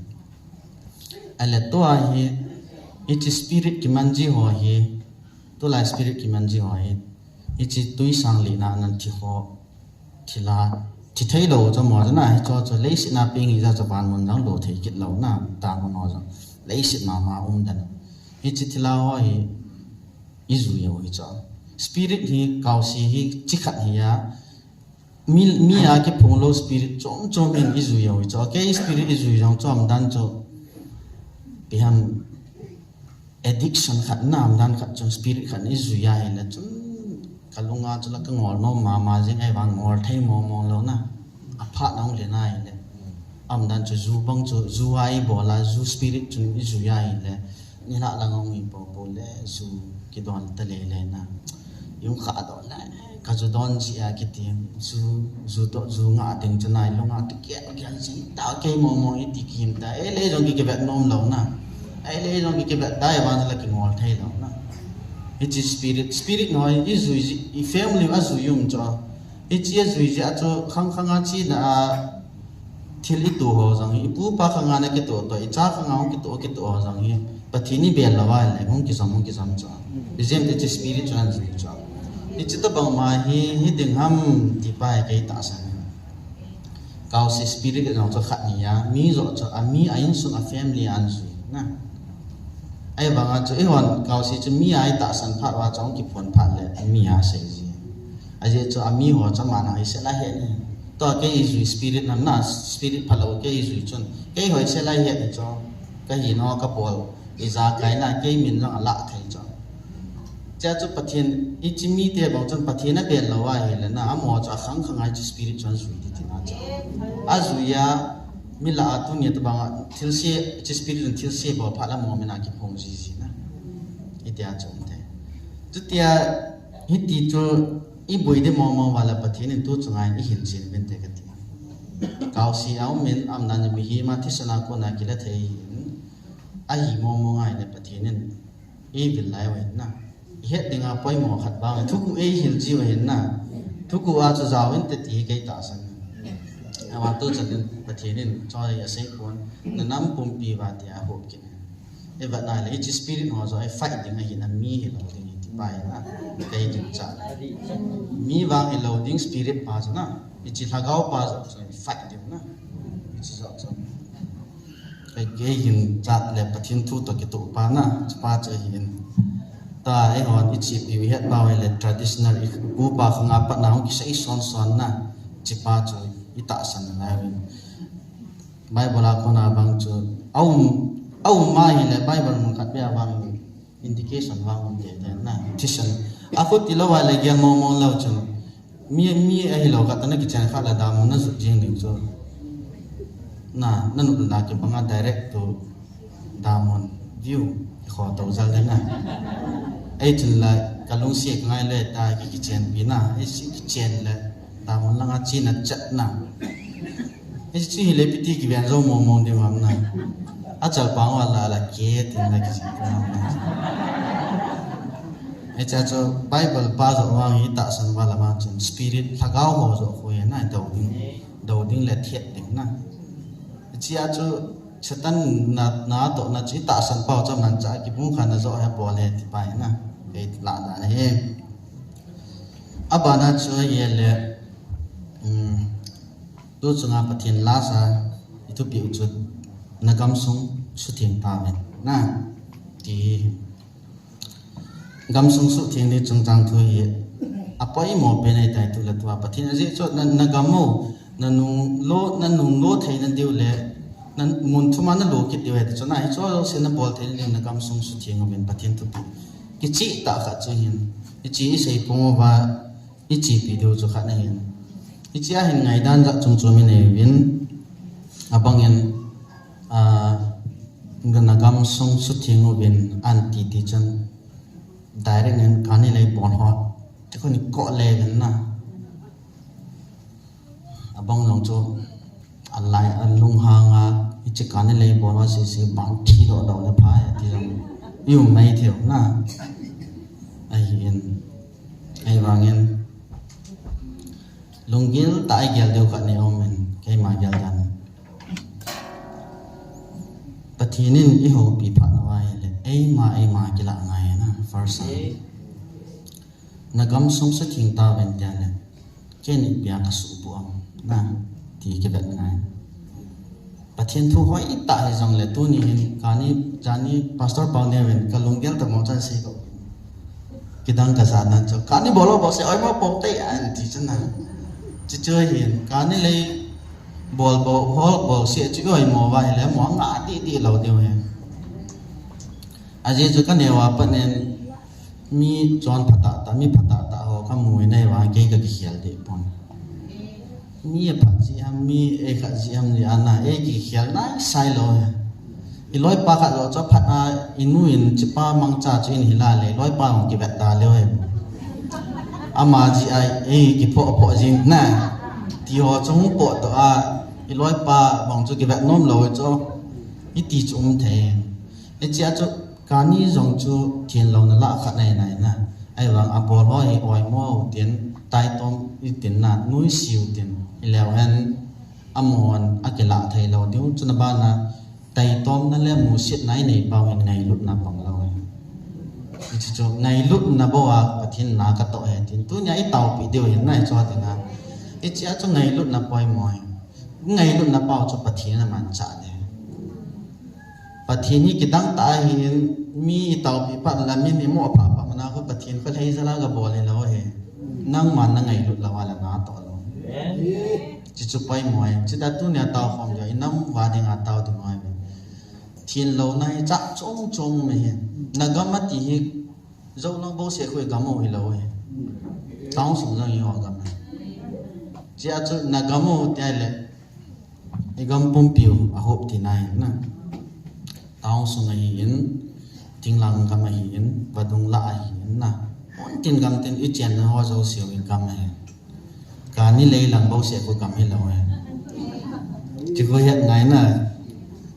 Ahile tua hi, hiche spirit kiman ji ho hi, tulai spirit kiman ji ho hi, hiche tui sanglet na ana thi ho, thilha, thi thei lou chu mo chu na, hicheho chu leiset na peng hijeh chun van mun jong lo thei kit lou na, tang ho jong leiset mama um den. Hiche thilha ho hi ijui u hi chu. Spirit hi kaose hi chi khat hi a, mi, mi a kiphong lou spirit chom chom in ijui u hi chu. Kei spirit ijui jong chu umdan chu, ipi ham, addiction khat na umdan khat chun, spirit khat ijui ahile chun, kalunga chu la kangol nom mama jing, ahivang ngol thei mong mong lou na. Aphat na hung le na ahile. Umdan chu ju bang chu, ju a ibol a, ju spirit chun ijui ahile. Nilhah lang hung hi popo le, ju kidon ta lele na. Jung kha doh le, ka ju don ji a kiti, ju, ju toh, ju ngah ding chu nai lunga tu kial kial jing ta, kei mong mong iti kihem ta, eile jong ki kivet nom lou na. Eile jong ki kivet ta, ahivang la kingol thei lou na. Hiche spirit, spirit ho, ijui ji, i family ajui um chu. Hiche ajui jeh a chu khang khang a chena a thil itoh ho jong hi, ipu ipa khang a na kitoh toh, icha khang a hung kitoh, kitoh ho jong hi, Pathen ibel lou ahile, hung kijom, hung kijom chu. Ijeh inem itile hiche spirit chu ana jui chu. Hiche tobang ma hi, hi ding ham ti pa hi kei tahsan. Kaose spirit jong chu khat ni a, mi joh chu, ami a insung a family a ana jui na. Ahivang a chu, eihon kaose chu mi a itahsan phat uva chu, hung kiphon phat le, mi a sei ji. Ajeh chu, ami ho chu aman a isei lai het ni. Tua kei ijui spirit nam na, spirit phalou kei ijui chun. Kei ho isei lai het ni chu. Kahi nau kabol, ijakai na, kei min jong alah thei chu. Chea chu Pathen, hiche mite bang chun Pathen abel lou ahile na, amaho chu akhang khang a hiche spirit chu ana jui ding tina chu. Ajui a, mi lah a tuni tobang a, thilse, hiche spirit chun thilse bol phat le amaho min a kiphong ji ji na. Hitia chu um thei. Chutia, hiti chu, iboi ding mong mong uva le Pathen in tu chunga in ihil chen uvin te kati. Kaose a um in, umdan mihem a thisan a kona kila thei in, ahi mong mong ahile Pathen in, ivil lai u ahin na. Het dinga poimo khat vang, thuku eihil jiu ahin na. Thuku a chu jao inte ti hi kei tahsan. Ama tu chan in Pathen in choi asei pon, na nam pumpi uva ti ahop kit. Eivet nai le, hiche spirit ho chu ei fight ding ahi na, mi hilou ding ahi ti pa hi na. Kei ding cha. Mi vang hilou ding spirit pa chu na. Hiche lhagao pa chu, chu fight ding na. Hiche chu chu. Kei, kei hin chat le Pathen thu toh kitoh pa na, chupa chu hin. Tua eihon ichipiu het pau le traditional, ipu pa khanga pat na hung kisei son son na, chupa chu itahsan na uvin. Bible a kona vang chu, aum, aum ma hile Bible mun khat beh a vang indication vang um te te na, thisan. Akhu tilou a le gel mo mo lou chun. Mi, mi ahilou khat tana kichen khat la damun na jut jing ding chu. Na, na nupna kibanga direct to damun view kho to jal ding na. Ei chun la kalungsi kangai le ta ki kichen pi na. Ei si kichen le damun langa china chat na. Ei si hile piti kiven jo mo mo ding ham na. Achal pang wala la ke tin la kichen pi na. Hiche chu Bible pa jo vang hi tahsan val a vang chun spirit lhagao ho jo khu hi na do ding, do ding le thiet ding na. Hiche chu Satan na, na toh na chu tahsan pau chu manchah kibung kha na jo hi bol hi ti pa hi na. Kei la dan hi. Abana chu hi le, um, tu chunga Pathen la sa i thupi u chu na gamsung sutheng tauvin na ti. Gamsung sutheng ni chungchang thu hi apoimo pen ahitai tu le tua. Pathen ajeh chu na, na gam u, na nung lo, na nung lo thei na diu le, na mun thuma na lo kit diu ahi ti chu na hi chu se na bol thei na diu na gamsung sutheng uvin Pathen thupi. Kicheh tah khat chu hin, hiche isei pong uva, ichipi diu chu khat na hin. Hiche a hin ngaidan jat chom chom inei uvin, abang in, ah, na gamsung sutheng uvin an ti ti chun, direct in kani lei bol ho. Te khun ko le vin na. Abang jong chu, alai, alunghang a, hiche kani lei bol ho sisi ban thi doh doh le pha e ti jong. I um mai thei u na. Ahin, ahivangin, lunggil tah a i gel diu khat ni um in, keima gel dan. Pathen in i houpi phat na uva ahile, eima, eima kilah ngai na, first a. Na gamsung sutheng tauvin tia le, ken ipi a ka suhbuh am, na, ti kivet ngai. Pathen thu hoitah hi jong le, tuni hin, kani, jani, Pastor Pauneo in, ka lunggel tamo chan sei ko. Kidang ka jat nan chu, kani bol ho bol se, oimo pou te, an ti chu na. Chu chu hin, kani lei bol bol, hol bol se chu oimo uva ahile, mo nga ti ti lou diu hi. Ajeh chu ka neo a pat in, mi chon phatah tah, mi phatah tah ho ka mu in ahivang kei ka kikhel deh pon. Mi aphat jeh ham, mi eikhat jeh ham jeh a na, ei kikhel nai sai lou hi. I loipa khat lou chu aphat a, i nu in chupa mangcha chu in hil a le, i loipa hung kivet da leu hi. Ama jeh a, ei kiphoh phoh jing na. Ti ho chu hung potdoh a, i loipa bang chu kivet nom lou hi chu. Hiti chu um thei. Hiche a chu, kani jong chu thenlouna lah khat nei nai na. Ahivang abol ho hi oimo u tin, taitom u tin na, nuisi u tin. Hileu hen, amahon akilah thei lou diu. Chuna bana, taitomna le musetna i nei pau hin ngailutna pang lou hi. Hiche chu, ngailutna bou a Pathen na ka toh e tin. Tunia i taopi diu hin na hiche dinga. Hiche a chu ngailutna poimo hi. Ngailutna pau chu Pathen in amanchah ding. Pathen hi kidang tah ahin, mi i taopi phat le min i mo phat phat mana khu Pathen khu lhei jal a ga bol hilou hi. Nangman na ngailut lou a le na toh lou. Chuchu poimo e. Chuti a tunia tao khom diu, i nam uva dinga tao ding ahi. Thenlouna hi chah chom chom um ahi. Na gam ati hi Jou lang bou seh khu i gam u hilou e. Town sung jong i ho gam e. Chia chu na gam u tia le. I gam pumpi u ahop tina ahi na. Town sung ahin, thinglhang gam ahin, vadung lah ahin na. Mun tin gam tin i chenna ho jouse u i gam ahi. Kani lei lang bou seh khu gam hilou e. Chi khu het ngai na.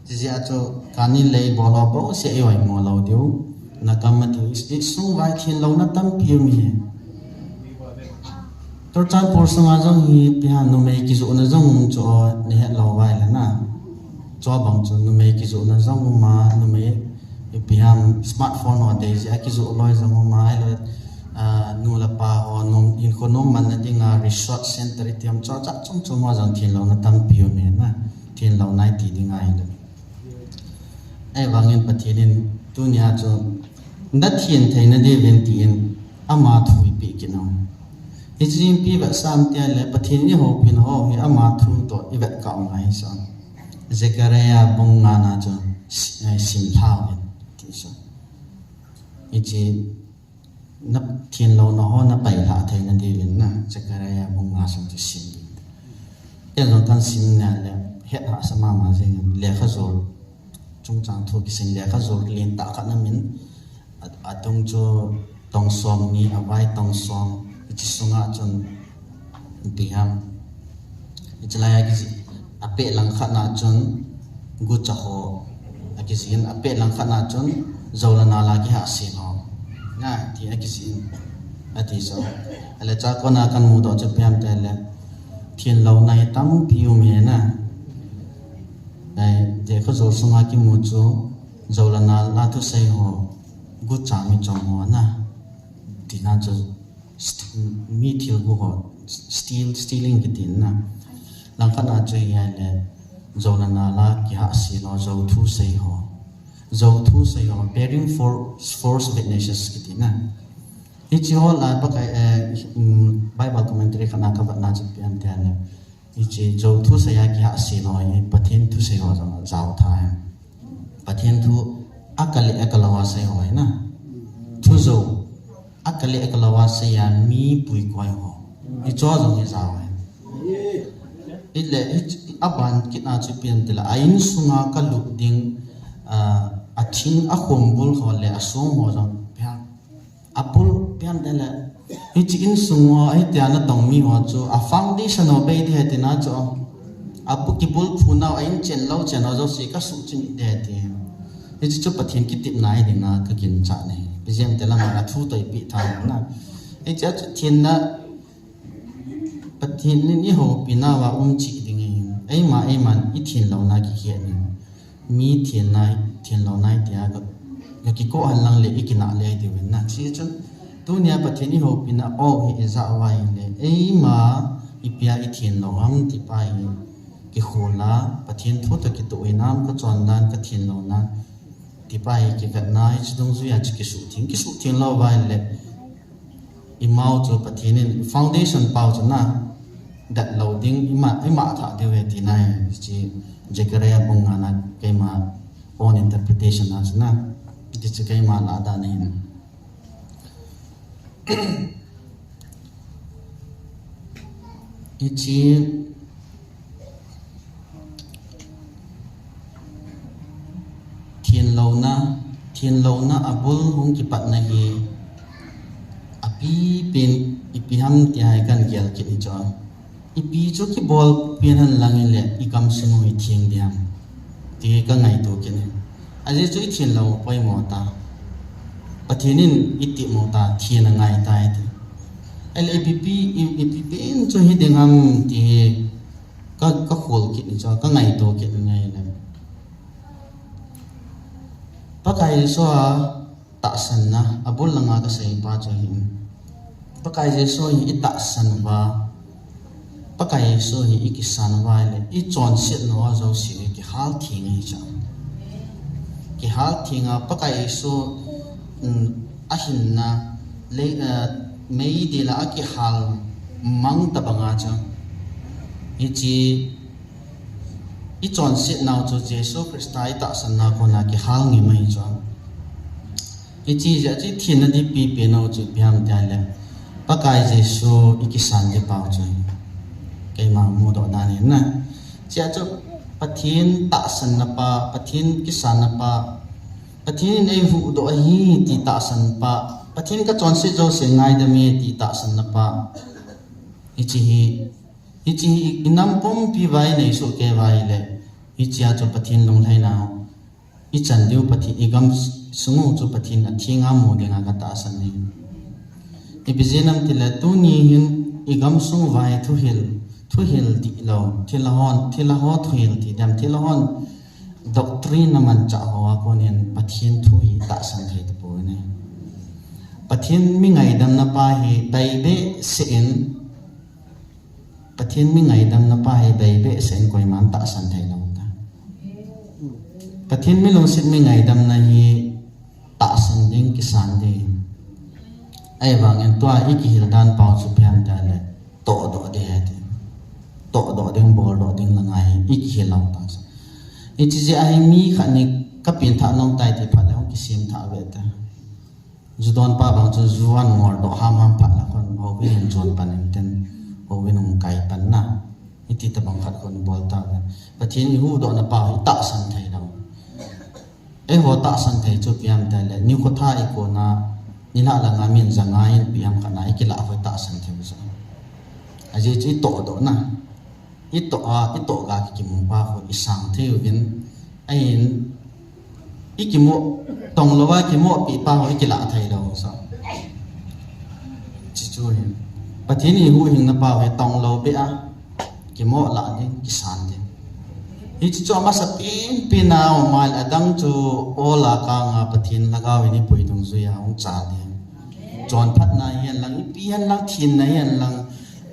Chi jeh a chu kani lei bol ho bou seh i oimo lou diu. Nagam ati, i sung vai thenlouna tampi um hi. Churachandpur sunga jong hi, ipi ham numei kijohna jong um chu, nahet lou vai le na. Chubang chu numei kijohna jong um a, numei ipi ham smartphone ho dei jeh a kijoh loi jong um a, ahilou, ah, nu le pa ho nom, hinkho nom manna dinga resource center iti ham chu, chah chom chom ho jong thenlouna tampi um hi na. Thenlouna iti ding ahile. Ahivangin Pathen in tunia chu nathen theina diuvin tin ama thu eipeh kit u. Hiche ipi vetsah ham itile Pathen in eihoupina ho hi ama thu toh ivet kah u ngai sa. Zechariah bung nga na chu si-, eh, simlha uvin ti sa. Hiche na thenlouna ho napailhah theina diuvin na, Zechariah bung nga sung chu sim ding. Ken jong kasim na le, het hahsa mama jeng in, lekha jol chungchang thu kisim, lekha jol lentah khat namin, a, atung chu tong som ni, avai tong som, hiche sunga chun ipi ham. Hiche lai a kijih, apeh langkhat na chun gucha ho akijih in, apeh langkhat na chun jou le nal a kihahsel ho. Na, ti akijih in, ati chu. Ahile chua kona kamudoh chu ipi ham itile, thenlouna hi tampi um hi na. Ai, lekha jol sunga kimu chu, jou le nal a thusei ho, gucha michom ho na. Tina chu st-, mi thilgu ho, steal, stealing kiti na. Langkhat na chu ahile, jou le nal a kihahsel ho, jou thu sei ho. Jou thu sei ho, bearing for, false witnesses kiti na. Hiche ho la Pakai, eh, um, Bible commentary khat na kavetna chu ipi ham itile, hiche jou thu sei a kihahsel ho hi Pathen thusei ho jong ajao tha ahi. Pathen thu akale akalou a sei ho ahi na. Thu jou akale akalou a sei a mi puikoi ho. Hiche ho jong hi jao ahi. Ahile, hi, aban kit na chu ipi ham itile, a insunga kalut ding, ah, athing, akhombul ho le asong ho jong, ipi ham, abul ipi ham itile, hiche insung ho, hitia natong mi ho chu, a foundation ho bei ding ahi tina chu, abu kibulphu nau, a in chen lou chen ho jouse kasuh chim ding ahi ti. Hiche chu Pathen kitepna ahi dinga kaginchat ahi. Ipi jeh ham itile ama thu toh eipeh tha na. Hichea chu thenna Pathen in eihoupina uva um cheh ding ahin, eima, eiman ithenlouna kikhen in, mi thenna, thenlouna itia ga, gakikoh hen lang le ikinah le diuvin na. Hiche chun, tunia Pathen eihoupina o hi ijah uva ahile, eima ipia ithenlou ham ti pa hi kikhol a, Pathen thu toh kitoh hinam, kachondan, kathenlouna ti pa hi kivetna, hiche dungjuia chu kisuhtheng, kisuhtheng lou uva ahile, imau chu Pathen in foundation pau chu na, dat lou ding, ima, ima thah diu ahi tina ahi, hiche Zechariah bung nga na keima own interpretation a chu na, hiche chu keima lahdan ahin. Hiche thenlouna, thenlouna abul hung kipatna hi apipen ipi ham tia hi kagel kit hi chu. Ipi chu kibol pen hen lang hile igamsung u hi theng ding ham ti kangaito kit in. Ajeh chu ithenlou poimo ta. Pathen in itepmo ta, thenna ngai tai ti. Ahile ipi, i, ipi pen chu hiding ham ti hi ka, kakhol kit in chu, kangaito kit in ahile. Pakai Jesu a tahsanna, abul langa kasei pa chu ahin. Pakai Jesu hi itahsan uva, Pakai Jesu hi ikisan uva ahile, ichonsetna ho jouse hi kihal theng ahi chu. Kihal theng a, Pakai Jesu, um, ahinna, lei, eh, meidil a akihal mang tobanga chu. Hiche ichonsetnau chu Jesu Christa itahsanna kona kihal ngim ahi chu. Hiche jeh a chu ithenna ding ipi penau chu ipi ham tia le, Pakai Jesu ikisan ding pau chu. Keima mudoh dan ahi na. Hichea chu Pathen tahsanna pa, Pathen kisanna pa, Pathen in eihuhdoh ahi ti tahsan pa, Pathen kachonset jouse ngaidam e ti tahsanna pa. Hiche hi, hiche hi inam pumpi uva inei soh kei uva ahile, hichea chu Pathen lunglhaina ichan diu, Pathen igam sungu chu Pathen athenga mu dinga katahsan e. Ipi jeh ham itile tuni hin igamsung vai thuhil, thuhil dihlou, thilha hon, thilha ho thuhil ti dem, thilha hon doctrine amanchah ho a konin Pathen thu hi tahsan thei tapoi. Pathen mi ngaidamna pa hi bei behseh in, Pathen mi ngaidamna pa hi bei behseh in koiman tahsan thei lou ta. Pathen mi lungset mi ngaidamna hi tahsan ding, kisan ding. Ahivangin tua ikihil dan pau chu ipi ham itile tohdoh ding ahi ti. Tohdoh ding, boldoh ding la ngai ikihil lou ta. Hiche jeh a hi mi khat ni kapen thah nom tai ti phat le hung kisem thah ve ta. Ju don pa bang chu ju an ngol doh ham ham phat la kon houbung in jon pan in ten houbung hung kai pan na. Hiti tabang khat kon bol ta ve. Pathen ihuhdohna pa hi tahsan thei lou. Eiho tahsan thei chu ipi ham itile nikho tha ikona nilhah langa min ja nga in ipi ham khat na ikilah ho tahsan thei u chu. Ajeh chu itohdoh na. Itoh a, itoh ga kimu pa ho isang thei uvin. Ahin ikimu, tong louva kimu pi pa ho ikilah thei lou sa. Hiche chu hin Pathen ihuhhingna pa ho hi tong lou beh a kimu lah ding, kisan ding. Hiche chu amasapen pen a um ahile adang chu ol a kanga Pathen Lhagao in ipui dungjui a hung chal ding. Chonphatna hihen lang, ipi hen lang, thenna hihen lang,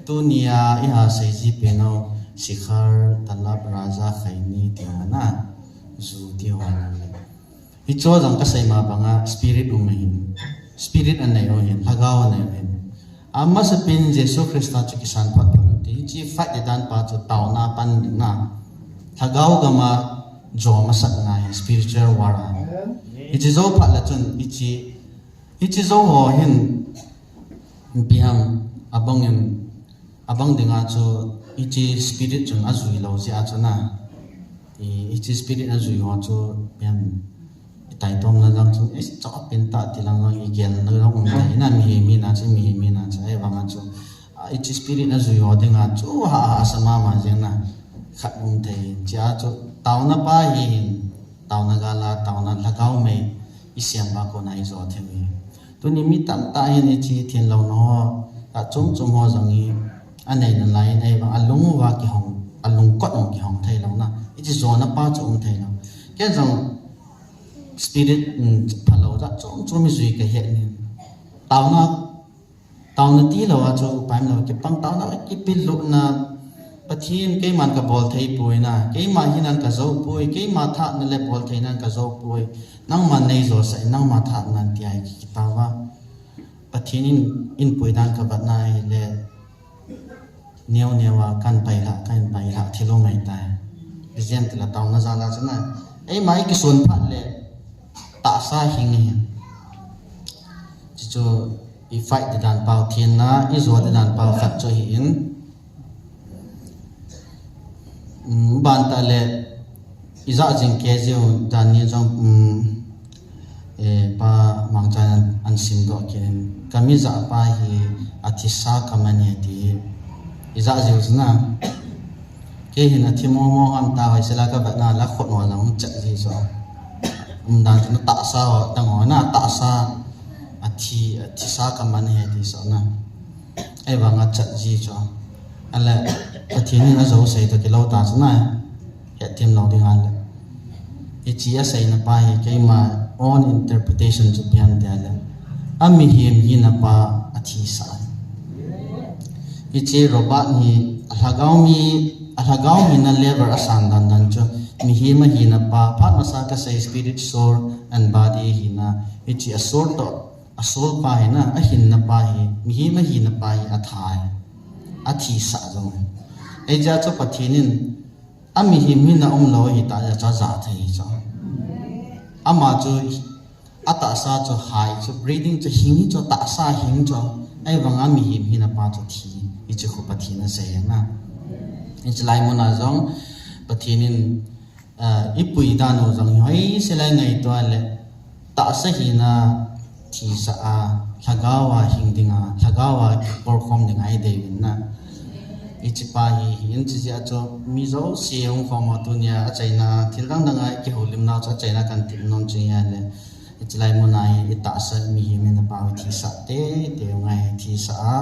tunia iha sei ji pen u, Shikhar, Talab, Raja, Khaini, ti ho na, ju ti ho na. Hiche jong kasei ma banga spirit um ahin, spirit anei u ahin, Lhagao anei u ahin. Amasapen Jesu Christa chu kisan phat phat u ti, hiche fight ding dan pa chu taona pan ding na. Lhagao gam a jo masat ngai, spiritual war a. Hiche jou phat le chun, hiche, hiche jou ho hin, ipi ham, abang in, abang dinga chu, hiche spirit chun ajui lou jeh a chu na. I, hiche spirit ajui ho chu, ipi ham, itaitomna lang chu, eh, chapin ta ti lang lang, igel na lang um thei na, mihem hina chu, mihem hina chu, ahivanga chu, a, hiche spirit ajui ho dinga chu, ha, ha, sa mama jeng na, khat um thei, hiche a chu, taona pa hi hin, taona gal a, taona Lhagao mei, isem uva kona ijo thei u hi. Tuni mi tamtah hin hiche thenlouna ho, a chom chom ho jong hi, anei nalai in ahivang, alung uva kihong, alungkot u kihong thei lou na, hiche jona pa chu um thei lou. Ken jong spirit, um, phalou jat chom chom ijui kahet in. Taona, taona tilou a chu upai um lou, kipang taona, kipilutna, Pathen keiman kabol thei poi na, keima hinan kajou poi, keima thahatna le boltheinan kajou poi, nangman neijosah in, nangma thahatnan tia hi kikitao va. Pathen in, in pui dan kavetna hile, neo neo a kan pailha, kan pailha thil um ahitai. Ijeh inem itile taona jal a chu na, eima ikison phat le, tahsa hing ahi. Hiche chu i fight ding dan pau, thenna ijo ding dan pau khat chu ahin. Um, ban tah le, ijah jing kei jeh u dan ni jong, um, eh, Pa Mangchan an, an simdoh kit in, kami jah pa hi athisa kaman e ti, ijah jeh u chu na. Kei hin athi mong mong ham, tahoi sela kavetna la khut ho jong chat ji chu. Um, dan chu na tahsa ho, dang ho na tahsa, athi, athisa kaman e ti chu na. Ahivanga chat ji chu. Ahile, Pathen in ajou sei toh kilou ta chu na. Hethem lou ding ahile. Hiche aseina pa hi keima own interpretation chu ipi ham itile, amihem hina pa athisa. Hiche Robert hi alhagao mi, alhagao hina level asan dan dan chu, mihem ahina pa, phat masa kasei spirit, soul and body hina, hiche a soul toh, a soul pa hi na, ahinna pa hi, mihem ahina pa hi atha ahi. Athisa jong ahi. Hijeh chun Pathen in, amihem hina umlou ahitah jeh chun ajah thei chu. Ama chu atahsa chu hai chu, breathing chu hing chu, tahsa hing chu. Ahivanga mihem hina pa chu thi, hiche khu Pathen in asei na. Hiche lai mun a jong Pathen in, ah, ipui dan u jong hi hoise lai ngaito le, tahsa hina thisa a, lhagao a hing dinga, lhagao a kiporkhom dinga idei uvin na. Hiche pa hi, hiche jeh a chu mi jouse hung khom a, tunia achaina, thil dang dang a ikihoulimna chu achaina kan tep nom chu ahile, Hiche lai mun a hi itahsa mihem in apa u thisah tei tei u ngai, thisah a,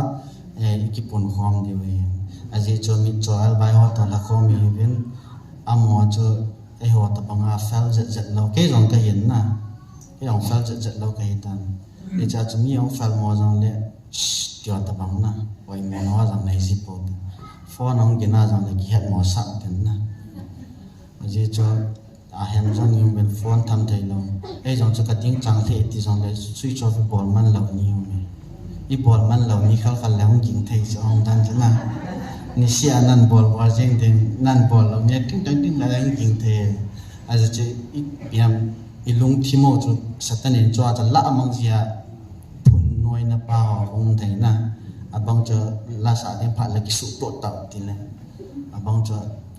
eh, ikipun khom diu ahi. Ajeh chu mitcho albai ho toh lha khom ihiuvin, amaho chu eiho tobang a fel jet jet lou, kei jong kahin na. Kei jong fel jet jet lou kahi tan. Hiche a chu mi jong fel mo jong le, shh, tia tobang na. Oi mo na jong nei ji pou te. Phone jong gin a jong le kihet mo sah ten na. Ajeh chu ahem jong ium ben phone tham thei lou. Ei jong chu kading chang thei ti jong le switch off ibol man lou ni um e. Ibol man lou ni khal khal le hung ging thei chu hung dan chu na. Niseh a nan bol bol jeng ding, nan bol lou ni ting tang ting la hung ging thei. Ajeh chu ipi ham, ilungthim u chu Satan in chu acha la mang jia phun noina pa ho hung thei na. Abang chu la sah ding phat le kisuh to tau ti le. Abang chu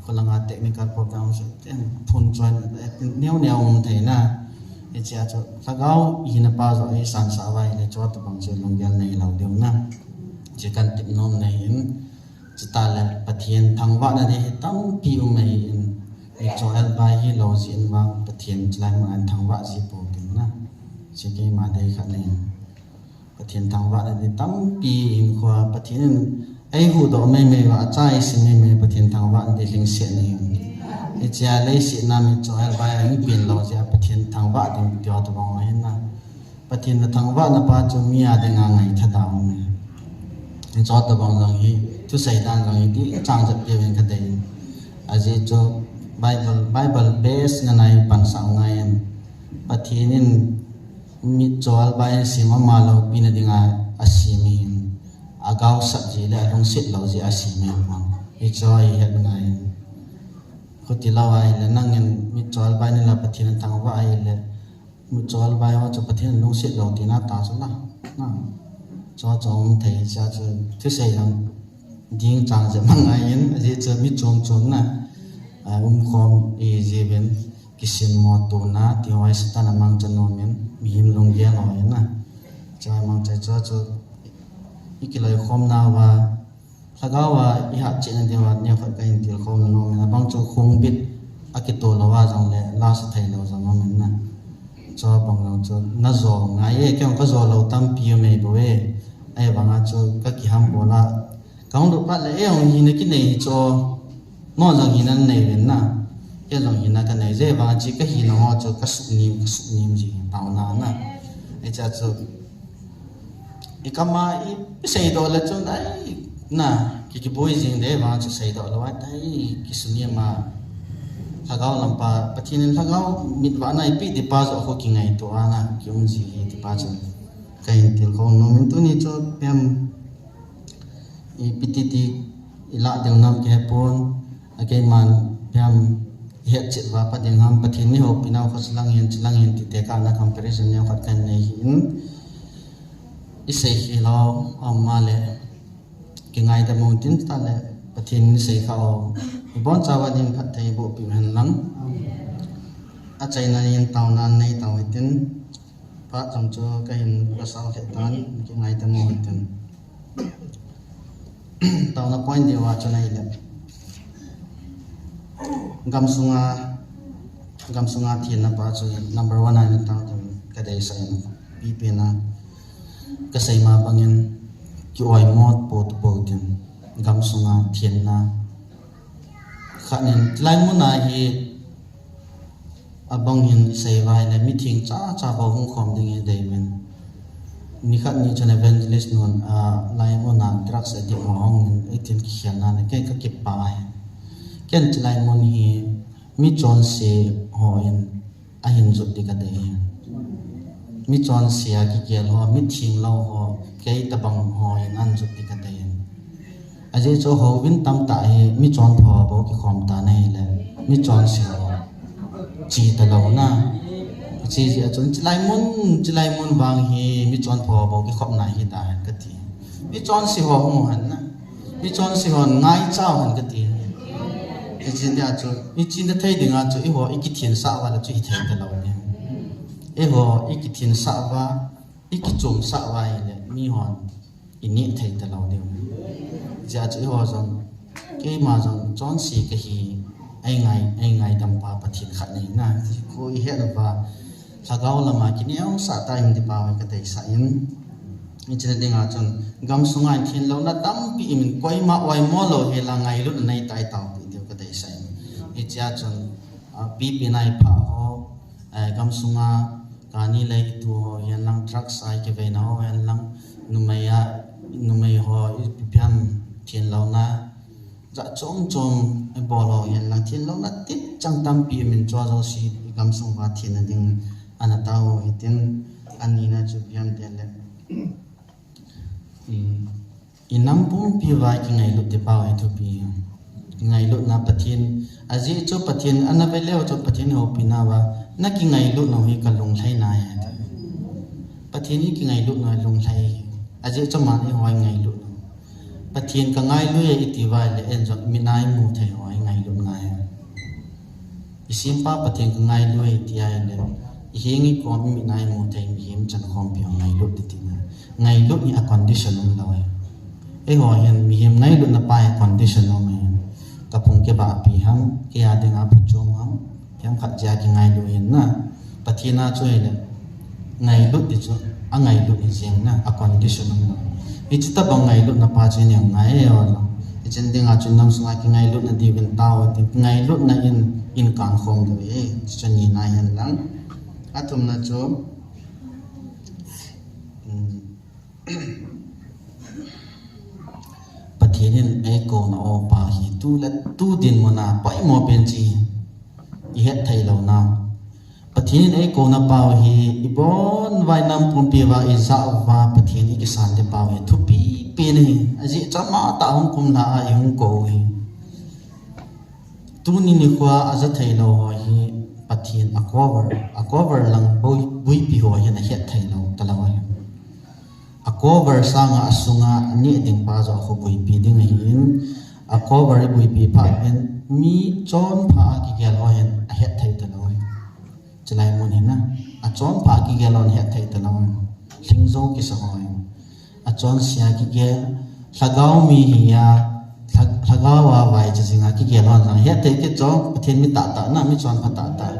kholanga technical problem chu ten phun choi neo neo um thei na. Hiche a chu lhagao hina pa joh eisan sah uva ahile chu tobang chu lunggel nei lou diu na. Hiche kan tep nom na ahin. Chutah le Pathen thangvahna ding hi tampi um ahin. Mitcho albai hilou jeh in vang Pathen chulai mun a hin thangvah ji pou tin na. Hiche keima dei khat ahin. Pathen thangvahna ding tampi hinkho a Pathen in eihuhdoh mei mei uva, acha eisem mei mei, Pathen thangvahna ding lhingset na ahin. Hiche a leiset a mitcho albai a hung pen lou jeh a Pathen thangvah ding tia tobang ahin na. Pathen na thangvahna pa chu mi a dinga ngaitha dan ahi. Hiche tobang jong hi, thusei dan jong hi, ti chang jat peh uvin kadei. Ajeh chu Bible, Bible base nganai pansah u ngai in. Pathen in mitcho albai in sem ama loupina dinga asem ahin. Agaosap jeh le alungset lou jeh a asem ahi pon. Hiche hi het ngai in. Khuti lou ahile nangin mitcho albai nila Pathen athangvah ahile. Mitcho albai ho chu Pathen lungset lou tina ta chu la. Na. Chu chu um thei cha chu thusei lang ding chang jep mang ngai in, ajeh chu mi chom chom na. A, um khom iji uvin kisin mo tona, ti ho hi Satan amang cha nom in, mihem lunggel ho ahi na. Chu amang cha chu chu ikiloi khom nauva, Lhagao a ihat chetna diuva neokhat kahin tilkhou nom in, abang chu khongbit akitoh lou a jong le, la sa thei lou jong um in na. Chu abang jong chu najo ngai e, kei jong kajo lou tampi um e bou e. Ahivang a chu kakiham bol a, kahung lut phat le, ei jong hina kinei hi chu, non jong hina nei uvin na. Kei jong hina kanei, jeh vang a chu kahina ho chu kasuh nim, kasuh nim ji taona na. Hiche a chu Ikam a i, iseidoh le chun, ai, na, ki, kiboi jing ding vang chu seidoh lou, ai, tai, kisunia ma, lhagao lampa, Pathen in lhagao mit vahna eipeh ding pa joh khu kingaito a na, kium ji hi ti pa chu. Kahin tilkhou nom in tuni chu, pem, ipi ti ti, ilah ding nam kei pon, a keiman, pem, ihet chet uva pha ding ham, Pathen in eihoupi nau khat chilang hin, chilang hin, ti tekahna comparison neokhat kahin nei ahin. Isei khel u, ama le, kingaidam u tin tah le, Pathen in isei kha u. Ibon chauva ding phatthei boh piu hen lang. Achaina in taona nei tau hitin, phat jong chu kahin gasau lheh tan, kingaidam u hitin. Taona point diuva chu nei le. Gamsunga, gamsunga thenna pa chu number one a nei tau tin kadeisah in. Ipi pen a, kasei ma bangin, ki-oimo po tu po tin, gamsunga thenna. Khat in, tilai mun a hi, abang hin isei uva ahile, mi theng cha cha bou hung khom ding hi dei uvin. Nikhat ni chun evangelist nun, a, lai mun a drugs addict ho hung in, eitin kikhelna le, kei kakipah e. Ken tilai mun hi, mi chonse ho in, ahin jot ding kadei. Mi chonse a kigel ho, mi theng lou ho, kei tabang ho in ahin jot ding kadei. Ajeh chu houbung tamtah hi mi chonpha bou kikhom tan ahile, mi chonse ho che talou na. Che jeh a chun chilai mun, chilai mun vang hi mi chonpha bou kikhopna hi ta hen kati. Mi chonse ho hung hen na. Mi chonse ho ngaicha hen kati. Hiche nia chu, hiche na thei dinga chu, eiho ikithingsah uva le chu hithei talou ding. Eiho ikithingsah uva, ikichomsah uva ahile, mi hon ineh thei talou ding. Hijeh a chu eiho jong, keima jong chonse kahi, eingai, eingaidam pa Pathen khat nei na, khu ihet uva, Lhagao lama kineosah tah in ti pau hi kadeisah in. Hiche na dinga chun gamsunga hin thenlouna tampi imin koima oimo lou hela ngailutna nei tai taopi diu kadeisah in. Hichea chun, ah, pipi nai pha ho, eh, gamsunga kani lei tu ho, hihen lang drugs a kiveina ho, hihen lang numei a, numei ho, ipi ham thenlouna, jat chom chom ibol ho hihen lang thenlouna titchang tampi imin chua jouse gamsung uva thenna ding ana tao hitin, anina chu ipi ham tile, um, inam pumpi uva kingailut ti pau hi thupi. Kingailutna Pathen, ajeh chu Pathen ana ve leu chu Pathen houpina uva, na kingailut nau hi kalunglhai nai. Pathen hi kingailut nau lunglhai. Ajeh chu man eiho ngailut nau. Pathen kangailu e iti uva le, en jong mit a imu thei ho ngailut ngai. Isempa Pathen kangailu e iti a le, ihenga kom mit a imu thei mihem chan khompi ho ngailut ti tina. Ngailut hi a condition um lou e. Eiho hin mihem ngailutna pa hi condition um e. Kapung kibahpi ham, kei a dinga phachom ham, themkhat jeh a kingailu hin na. Pathen a chu hile, ngailut ti chu, angailut hi jeng na, a condition um na. Hiche tabang ngailutna pa chu inei ngai e o. Hiche na dinga chu inam sunga kingailutna diuvin tao, ti ngailutna in, in kangkhom diu e, hiche chu nina hihen lang. Athumna chu, um, Pathen in eikouna o pa hi tu le tu dinmun a poimo pen chu ihet thei lou na. Pathen in eikouna pau hi ibon uva inam pumpi uva ijah uva Pathen ikisan le pau hi thupi pen ahi. Ajeh chu ama tah hung kum lha a ihung kou hi. Tuni nikho a aja thei lou ho hi Pathen a cover, a cover lang boi, boipi ho hin ahet thei lou talou ahi. A cover sanga asunga aneh ding pa joh akho boipi ding ahin, a cover iboipi phat in mi chonpha a kigel ho hin ahet thei talou ahi. Chulai mun hin na, achonpha a kigel ho hin ahet thei talou ahi. Lhingjou kisa ho hin. Achonse a kigel, lhagao mi hi a, lha-, lhagao a vaicha jing a kigel ho jong het thei kit chu, Pathen mi tahtah na, mi chonpha tahtah.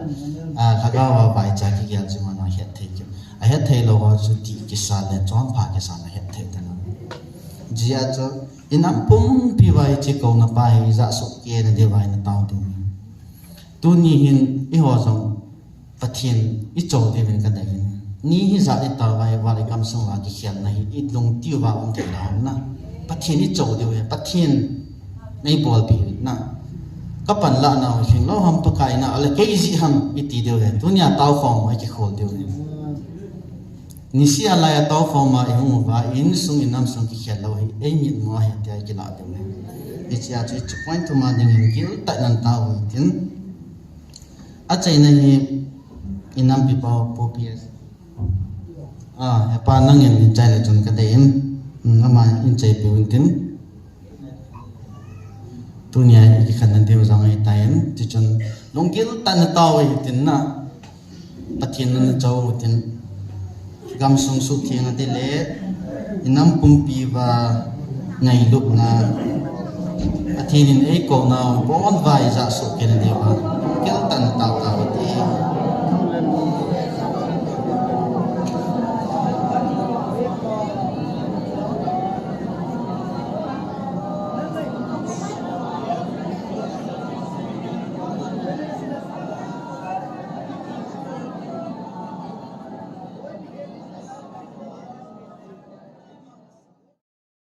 A, lhagao a vaicha kigel jing ho jong het thei kit. Ahet thei lou ho chu tih kisa le, chonpha kisa na het thei talou. Hijeh a chu, inam pumpi uva hiche kouna pa hi ijah soh kei na diuva ina tao diu. Tuni hin eiho jong Pathen ichou diuvin kadei in. Ni hijat itao uva, ival igamsung uva kikhelna hi ilungthim uva um thei lou ham na. Pathen ichou diu ahi, Pathen neibolpi na. Kapan lah nau hi lhinglou ham Pakai na, ale kei jeh ham iti diu ahi. Tunia taokhom uva kikhol diu ahi. Niseh a laiya taokhom a ihung uva, insung inamsung kikhel lou hi, eimit mo ahi tia kilah diu ahi. Hichea chu hiche point thum a dingin giltah in tao u hitin. Achaina hi inampi pa Pu P S. Ah, hepa nangin neichai le chun kadei in. Hmm, ama in chaipiu hitin. Tunia ikikhenna diu jong ahitai in. Tichun lunggil tah in tao u hitin na. Pathen in nachou u hitin. Gamsung suhtheng a ti le, inam pumpi uva ngailutna, Pathen in eikouna u bon uva ijah soh kei na diuva, lunggil tah in tao tao u hite.